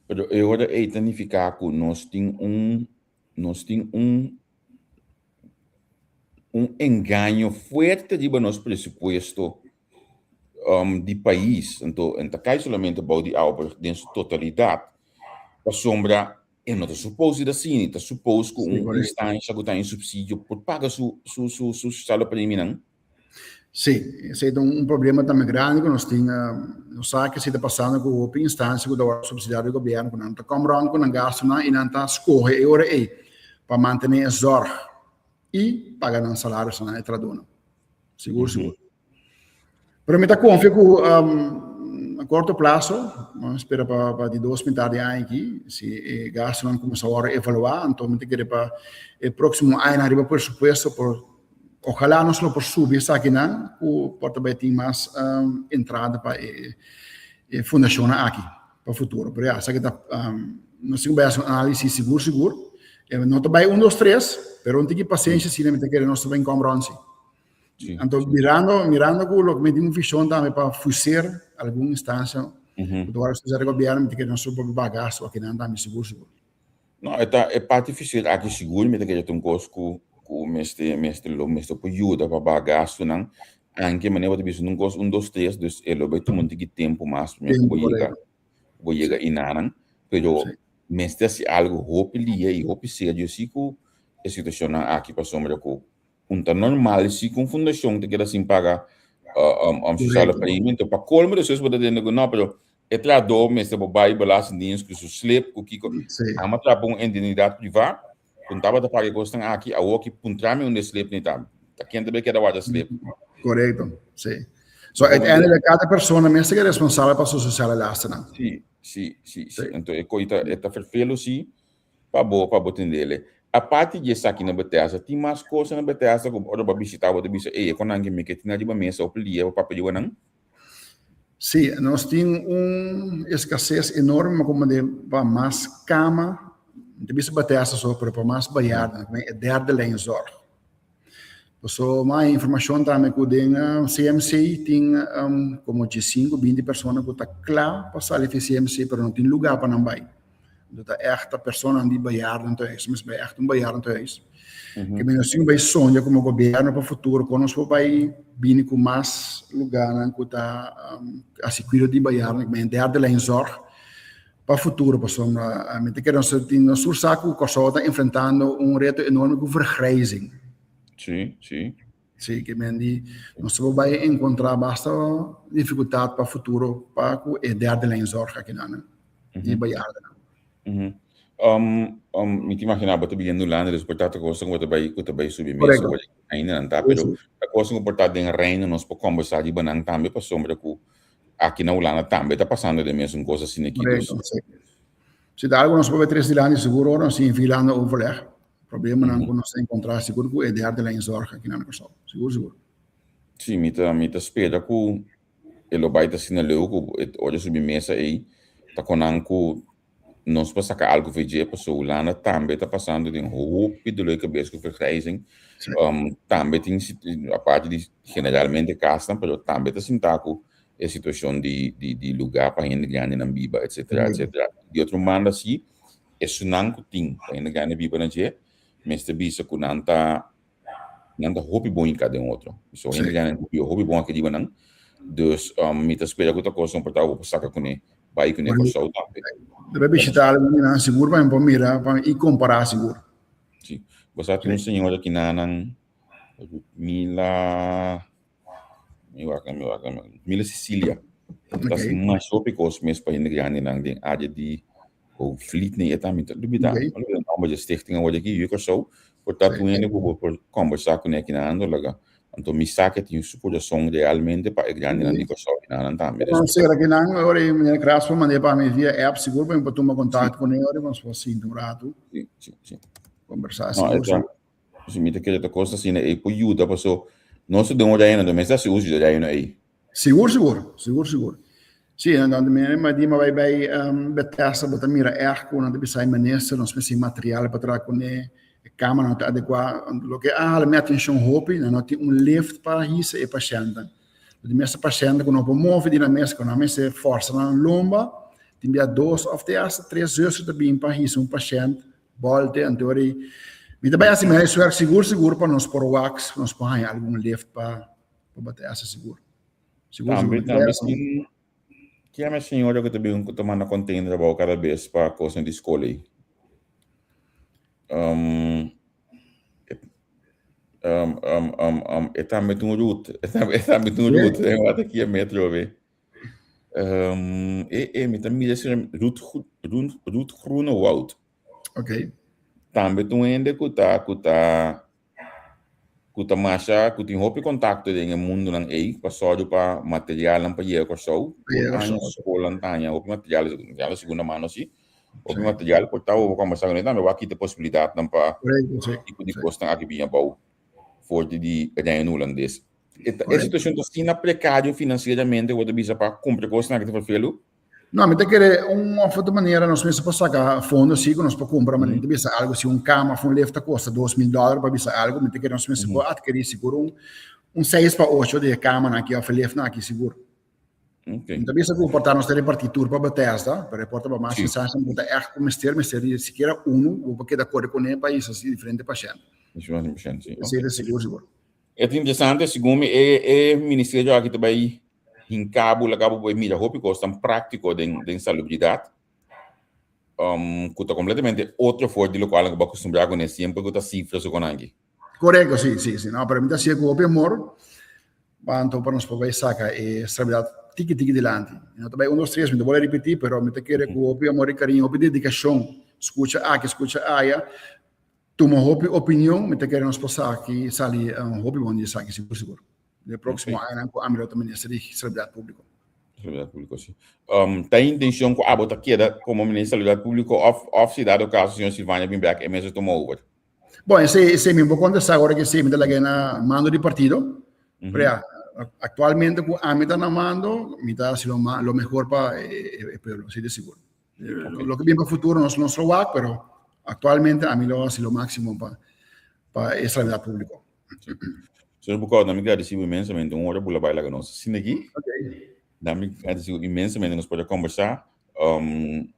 Pero e ora ei ta nifiká ku nos tin un Nos tin un un engaño fuerte riba nos presupuesto um, di pais. Anto, en ta kai solamente bou di awa, pero den su totalidat. Pasobra e no ta supos di asina, ta supos ku un instancia ku ta en subsidio por paga su su su su sociale premienan. Sí, esei ta un problema tambe grandi ku nos tin. Nos sa ke si ta pasando ku hopi instansia ku ta wòrdu supsidiá di gobièrnu ku nan ta kòm rònt ku nan gastunan i nan ta skohe e ora ei pa mantené e zòrg i paga nan salarionan na e trahadónan. Sigur, sigur. Pero mi ta konfia ku. a corto plazo, nos spera pa pa di dos mitad di aña aki, si e gastonan cuminsa worde evalua, anto mi ta kere pa e proximo añanan riba presupuesto por ojalá nos lo por subi esakinan cu por ta bay tin mas entrada pa e e fundacionnan aki pa futuro. Pero ya, esaki ta nos tin cu bay haci un analisis sigur sigur. E no ta bay un dos tres, pero un tiki pasenshi asina mi ta kere nos ta bay kom rond si. Sí, Anto sí. mirando, mirando ku lo mi tin un vision tambe pa fuser algun instancia Ujú. ku ta wòrdu studiá di gobierno, mi ta kere nos por baha gasto akinan tambe sigur sigur. No, e ta e parti fuser aki sigur mi ta kere ta un kos ku ku mester mester lo mester por yuda pa baha gastonan. Anke manera bo ta bisa un kos un dos tres dus e lo bai tuma un tiki tempu mas prome ku Tempu, bo yega korekto. ku bo yega inanan. Pero Sí. mester hasi algu hopi lia i hopi serio si ku e situashonnan aki pasobra ku Un ta normal si ku un fundashon ta keda sin paga sociale premie. Enton pa kolmo despues bo ta tende ku no, pero e trahadó mester por bai belastingdienst ku su slip, ku kiko. Amo a traha pa un entidad privá ku no tabata paga e kosnan aki, awor ki puntra mi unda e slip ni ta. Ta ken ta bai keda warda slip? Korekto, si. So uiteindelijk kada persona mester keda responsabel pa su sociale lastennan. Si, si, si, si. Enton e kos e ta ferfelu si. Pa bo, pa bo tendele. Aparte di esaki na Bethesda, tin mas cosa na Bethesda ku ora bo a bishita bo ta bisa, ey, e konan ke mi ke tin ariba mesa of lia pa papia di nan? Sí, nos tin un escases enorme como de pa mas cama, no ta bisa Bethesda so, pero pa mas bejaarden, e derde lijn zorg. Paso mas informacion tambe cu den CMC tin como diescinco, binti persona cu ta cla pa sali di CMC pero no tin lugar pa nan bay. Anto ta echt ta personanan di bejaardentehuis, mes bay echt un bejaardentehuis. Ke men nos tin bay sonja como gobierno pa futuro con nos por bay bini cu mas lugarnan cu ta haci cuido di bejaarden, men derde lijn zorg. Pa futuro pasobra mi ta kere nos tin nos tur sa ku Kòrsou ta enfrentando un reto enorme ku vergrijzing. Sí, sí. Sí, ke men di nos ta por bai enkontrá basta difikultat pa futuro pa ku e derde lijn zorg akinan di bejaardennan. Mi ta imaginá bo ta bibiendo Hulanda dus por ta ta kosnan ku bo ta bai ku ta bai subi mesa Korekto. awor ainda nan ta pero ta kosnan ku por ta den Reino nos por kombersá riba nan tambe pasobra ku Aki na Hulanda tambe ta pasando den mesun kos asina aki dus. Correcto, sí. Si ta algo nos por tres dilanti seguro ora nos tin vigilando overleg. Problemanan ku nos ta enkontrá sigur ku e derde lijn zorg aki na Kòrsou. Sigur sigur. Sí, mi ta mi ta spera ku e lo bai ta asina leu ku e ora subi mesa ei ta konan ku Nos por saca algo for dje pasobra Hulanda tambe ta pasando den hopi dolor di cabes cu vergrijzing. Tambe tin aparte di generalmente casnan pero tambe ta sinta cu e situacion di di lugar pa hende grandinan biba etcetera etcetera. Di otro banda si esunnan cu tin pa hende grandi biba na dje mester bisa cu nan ta Nan ta hopi bon hinká den otro. So hende gana hopi hopi bon aki riba nan. Dus um, mi ta spera ku ta kosnan por ta bo por saka kuné, bai kuné Kòrsou tambe. Debe bishita algun di nan sigur pa mi por mira pa i kompará sigur. Si. Bo sa tin un señora ki nan Mila Mi wak, mi wak, mi Mila Cecilia. Ta Ok. mas hopi kos mes pa hende grandinan den área di Hoogvliet nee, e ta mi ta lubida. Ok. Mi lubida nomber dje stichting awor aki, yu Kòrsou. Por ta tur hende ku bo por kombersá kuné akinan laga. Anto mi sa ke tin su kurason realmente pa e grandinan di Kòrsou akinan tambe. Nos ser akinan, ora i meneer Kras por mand'é pa mi via app, sigur pa mi por tuma kontakto kuné ora nos por sinta un ratu. Si, si, si. Kombersá No, sigur, e ta. sigur. Si mi ta kere ta kos asina ei por yuda paso nos ta den un reino, nos mester hasi uso di e reino ei. Sigur, sigur, sigur, sigur. Sí, en dan mi ma di ma bai bai um, Bethesda, bo ta mira echt ku nan ta bisa e minister, nos mester material pa traha kuné, e kama no ta adekuá. Loke a hala mi atenshon hopi, nan no tin un lift pa hisa e pashèntnan. Di mester pashènt ku no por move di nan mes, ku nan mester forsa nan lomba, tin bia dos òf te hasta tres zuster ta bin pa hisa un pashènt Bolte, anto ora mi ta bai hasi mi huiswerk sigur sigur pa nos por wak, nos por haña algun lift pa pa bate hasi sigur. Sigur Tambe, sigur. tambe tin, ken e señora ku ta bin ku ta manda container abou kada bes pa kosnan di skol ei? Um, um, um, um, um, e tambe tin un Ruth, e tambe, e tambe tin un Ruth, e wak aki e metro be. Um, e, e, mi ta mira si Ruth, Ruth, Ruth Groenewoud. Ok. Tambe tin un hende ku ta, ku ta. ku ta masha ku tin hopi kontakto den e mundonan ei pa sòru pa materialnan pa yega Kòrsou. Tur aña skolnan ta haña hopi material, material di segunda mano si, hopi material por ta bo por kòmbersá kuné tambe wak kita posibilidatnan pa tipo di kosnan aki bin abou for di Reino Hulandes. E situashon ta asina prekario finansieramente ku bo ta bisa pa kumpra kosnan aki ta ferfelu? No, mi ta kere un of otro manera nos mester por saca fondo si ku nos por kumpra, mi ta bisa algo si un kama of un lift ta kosta 2000 dòler pa bisa algo, mi ta kere nos mester por adkeri sigur un un seis pa ocho di e kamanan aki of e liftnan aki sigur. Okay. Mi ta bisa ku por ta nos ta reparti tur pa Bethesda, pero e por ta pa mas instancia ku ta ègt ku mester, mester di sikiera unu ku bo por keda kore kuné pa hisa diferente pashènt. Diferente pashènt, si. Esei ta sigur sigur. E ta interesante, segun mi e e ministerio aki ta bai hinka bo laga bo bai mira hopi kos tan práktiko den den salubridat ku ta kompletamente otro for di lokual ku bo akustumbrá kuné siempre ku ta sifra su konan aki. Korekto, si, si, si. No, pero mi ta hasié ku hopi amor, anto pa nos por bai saka e salubridat tiki tiki dilanti. Mi no ta bai un, dos, tres, mi ta bolbe ripití, pero mi ta kere ku hopi amor i kariño, hopi dedikashon, skucha aki, skucha aya, Tuma hopi opinion, mi ta kere nos por sa aki sali hopi bon di esaki sigur sigur. Den e próksimo añanan ku ami lo ta minister di Salubridat Públiko. Salubridat Públiko, si. Ta e intencion ku abo ta keda komo minister di Salubridat Públiko òf òf si dado kaso señor Silvania bin bèk e mester tuma over? Bon, esei esei mi por kontestá ora ku esei mi ta laga na mando di partido. Pero ya, aktualmente ku ami ta na mando, mi ta hasi lo lo mehor pa e pueblo, así de sigur. Okay. Lo que viene para futuro nos no lo wak, pero actualmente a mí lo hace lo máximo pa pa e salubridad público. Señor Bucao, dami agradecido inmensamente. Un hora bula baila que nos sin aquí. Okay. Dami agradecido inmensamente nos poder conversar.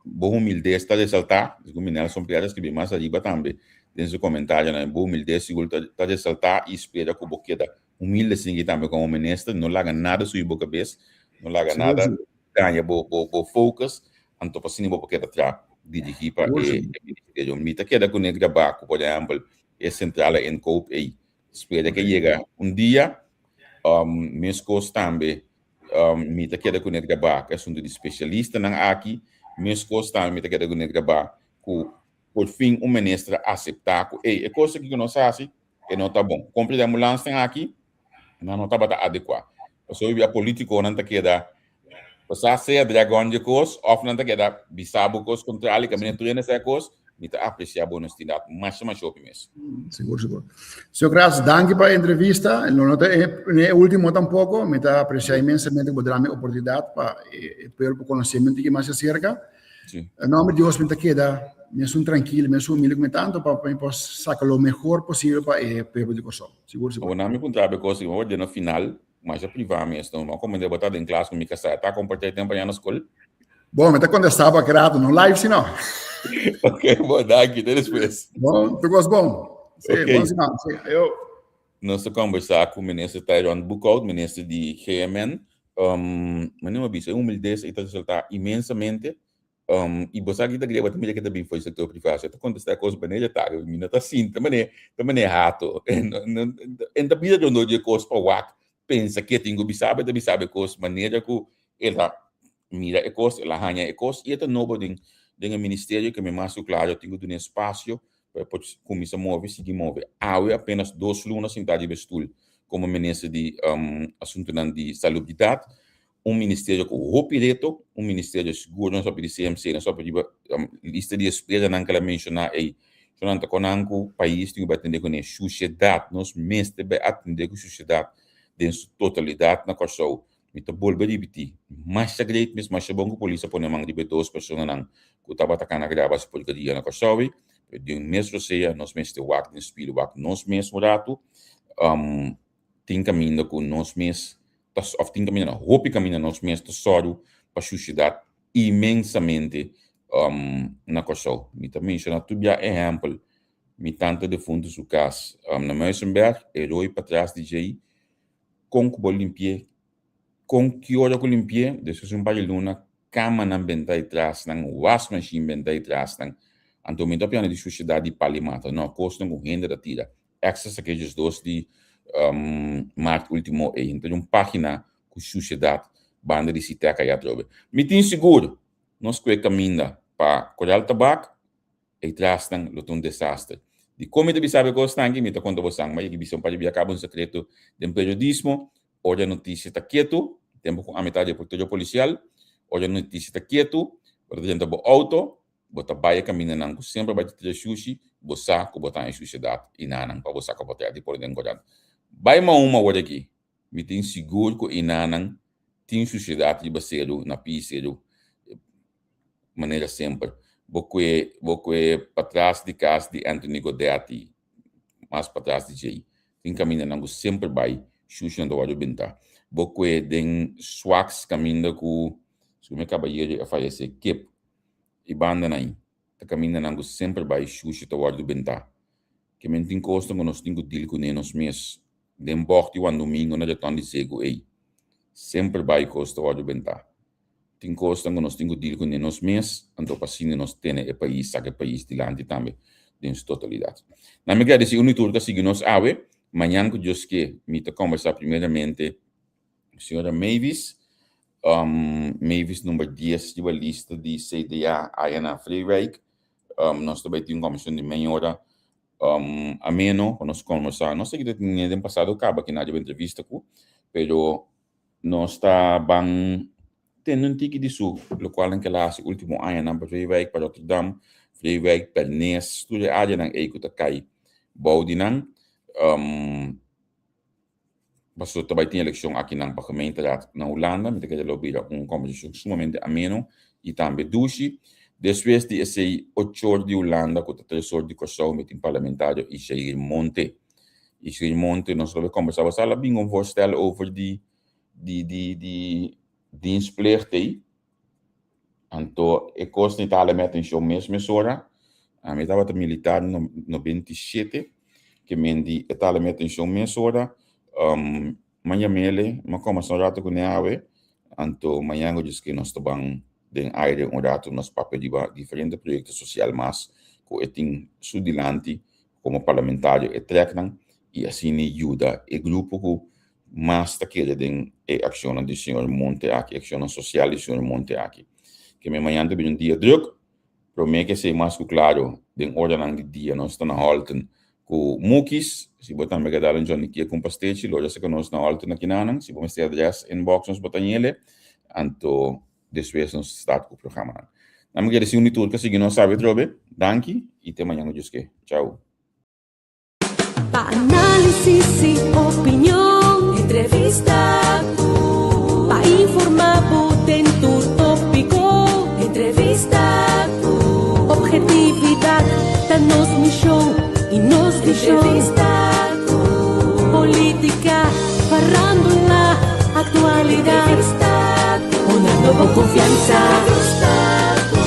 Bo humildez ta resaltar. Digo, mi Nelson Piedra escribí más arriba también. Den su comentario, no? Bo humildez sigur ta, ta resaltar y espera que bo queda humilde sin aquí también como minister. No laga nada subir bo cabeza. No laga nada. Daña bo bo bo focus, anto pa asina bo por keda tra dirigí pa e e ministerio. Mi ta keda kuné grabá ku por ehèmpel e sentrale inkoop ei. Spera ke yega un dia. Meskos tambe mi ta keda kuné grabá ku e asuntu di spesialistanan aki. Meskos tambe mi ta keda kuné grabá ku por fin un minister a aseptá ku ei e kos aki ku nos hasi e no ta bon. Kompra di ambulansnan aki nan no tabata adekuá. Pasobra bia politikonan ta keda pasá sea dragon dje kos òf nan ta keda bisa bo kos kontrali kaminda tur hende sa e kos, mi ta apresiá bo honestidat masha masha hopi mes. Sigur sigur. Señor Kras, danki pa e entrevista. Lo no ta e último tampoko. Mi ta apresiá inmensamente ku bo dra mi oportunidat pa e pueblo por konosé mi un tiki mas aserka. Sí. En nombre di Dios mi ta keda mesun trankil, mesun humilde ku mi tanto pa mi por saka lo mehor posibel pa e pueblo di Kòrsou. Sigur sigur. Awor nan mi puntra bo e kos, mi por dje na final, masha privá mi esto, mi a komprendé bo ta den klas ku mi kasá, ta kompartí e tempu aña na skol? Bon, mi ta kontestá bo aki rato, no live si no. Ok, bon, danki, te despues. Bon, tur kos bon. Sí, Ok. bon siman, sí, ayo. Nos ta kombersá ku Minister Tyrone Boekhoudt, Minister di GMN. Manera mi a bisa, e humildesa ei ta resaltá inmensamente. I bo sa ki ta greba ta mira ke ta bin for di sektor privá. So e ta kontestá e kos manera ta, mi no ta sinti, ta manera hato. E ta bira rondó di e kos pa wak, pensa ke tin ku bisa bo, e ta bisa bo e kos manera ku el a mira e kos, el a haña e kos i e ta nobo den e ministerio ke mi mas ku klaro tin ku duna espasio pa e por kuminsá move, sigui move. Awe apenas dos luna sintá riba e stul komo minister di Asuntunan di Salubridat, un ministerio ku hopi reto, un ministerio sigur nos a pidi CMC, nos a pidi riba lista di esperanan ku el a menshoná ei, nan ta konan ku pais tin ku bai atendé kuné, shushedat, nos mester bai atendé ku shushedat den su totalidat na Kòrsou. Mi ta bolbe ripití, masha great mes, masha bon ku polis a pone man riba e dos personanan ku tabata kana graba su porkeria na Kòrsou ei, pero den mes rosea nos mester wak den spil, wak nos mes un ratu, tin kaminda ku nos mes ta, òf tin kaminda no, hopi kaminda nos mes ta sòru pa shushedat inmensamente na Kòrsou. Mi ta menshoná tur bia ehèmpel, mi tanta defuntu su kas na Muizenberg, e roi patras di djei, Kon ku bo limpi'é? Kon ki ora ku limpi'é? Despues di un par di luna, kamanan benta e trasnan, wasmashin benta e trasnan. Anto mi ta pianda di shushedat di pali mata. No, kosnan ku hende ta tira. Extra sa ke 12 di mart ultimo ei. Henter un pagina ku shushedat banda di Sitec aya atrobe. Mi tin sigur nos ku e kaminda pa Koral Tabak, e trasnan lo ta un desaster. Dikon mi ta bisa bo e kosnan aki? Mi ta konta bosan, ma yegi bisa un par di bia kaba un sekreto den periodismo, ora notisia ta ketu, tempu ku ami ta reportero polisial, ora notisia ta ketu, bo ta drenta bo outo, bo ta bai e kamindanan ku semper bai ta tira shushi, bo sa ku bo ta haña shushedat i nanan pa bo saka potrèt di pone den korant. Bai Mahuma awor aki, mi tin sigur ku i nanan tin shushedat riba seru, na pia seru, manera semper. Bo kue bo kue patras di kas di Anthony Godetti, mas patras di djei, tin kamindanan ku semper bai shushinan ta wòrdu bentá. Bo kue den Swaks kaminda ku, segun mi kabayero a fayesé, kip i bandanan ei ta kamindanan ku semper bai shushi ta wòrdu bentá. Ke men tin kosnan ku nos tin ku dil kuné nos mes den bògt di Juan Domingo na Retòn di Segu ei. Semper bai kos ta wòrdu bentá. Tin kosnan ku nos tin ku dil kuné nos mes, anto pa asina nos tene e pais, saka e pais dilanti tambe den su totalidat. Nan mi gradisí unu i tur ku a sigui nos awe. Mañan ku Dios ke mi ta kòmbersá primeramente ku señora Mavis, Mavis number dies riba lista di CDA aya na Vreewijk. Nos ta bai tin un kòmbersashon di mei ora ameno pa nos kòmbersá. No sé ki ta tin den pasado kaba ki nan a riba entrevista ku, pero nos ta ban tende un tiki di su lokual nan keda hasi último añanan pa Vreewijk, pa Rotterdam, Vreewijk, Pernes, tur e áreanan ei ku ta kai bou di nan. Pasobra ta bai tin elekshon akinan pa gemeenteraad na Hulanda. Mi ta kere lo bira un kombersashon sumamente ameno i tambe dushi. Despues di esei ochor di Hulanda ku ta tresor di Kòrsou mi tin parlamentario Ishair Monte. Ishair Monte nos lo bai kombersá bo sa la bin un voorstel over di di di di dienstplicht ei. Anto e kos ni ta hala mi atenshon mes mesora. Ami tabata militar 97, ke men di e ta hala mi atenshon mesora. M'a yam'ele, m'a kòmbersá un ratu kuné awe, anto mañan ku djis ke nos ta ban den aire un ratu nos papia riba diferente proyekto sosial mas ku e tin su dilanti komo parlamentario e trèknan i asina yuda e grupo ku mas ta kere den e akshonnan di señor Monte aki, e akshonnan sosial di señor Monte aki. Ke men mañan ta bini un dia druk, promé ke esei mas ku klaro den oranan di dia nos ta na Holten ku Mukis, si bo tambe ke dal un Johnny Cake ku un pastechi, lo sa ku nos na Holten akinanan, si bo mester adrès inbox nos bo ta ñele, anto despues nos start ku programanan. Nan mi kere si un di tur ka sigui nos awe atrobe, danki i te mañan ku Dios ke. Chau. Pa análisis y opinion, entrevista cu. Pa informa bo den tur tópico, entrevista cu. Objetividad ta nos mision y nos vision. Entrevista cu. Política, farándula, actualidad. Entrevista cu. Honrando bo confianza. Entrevista cu.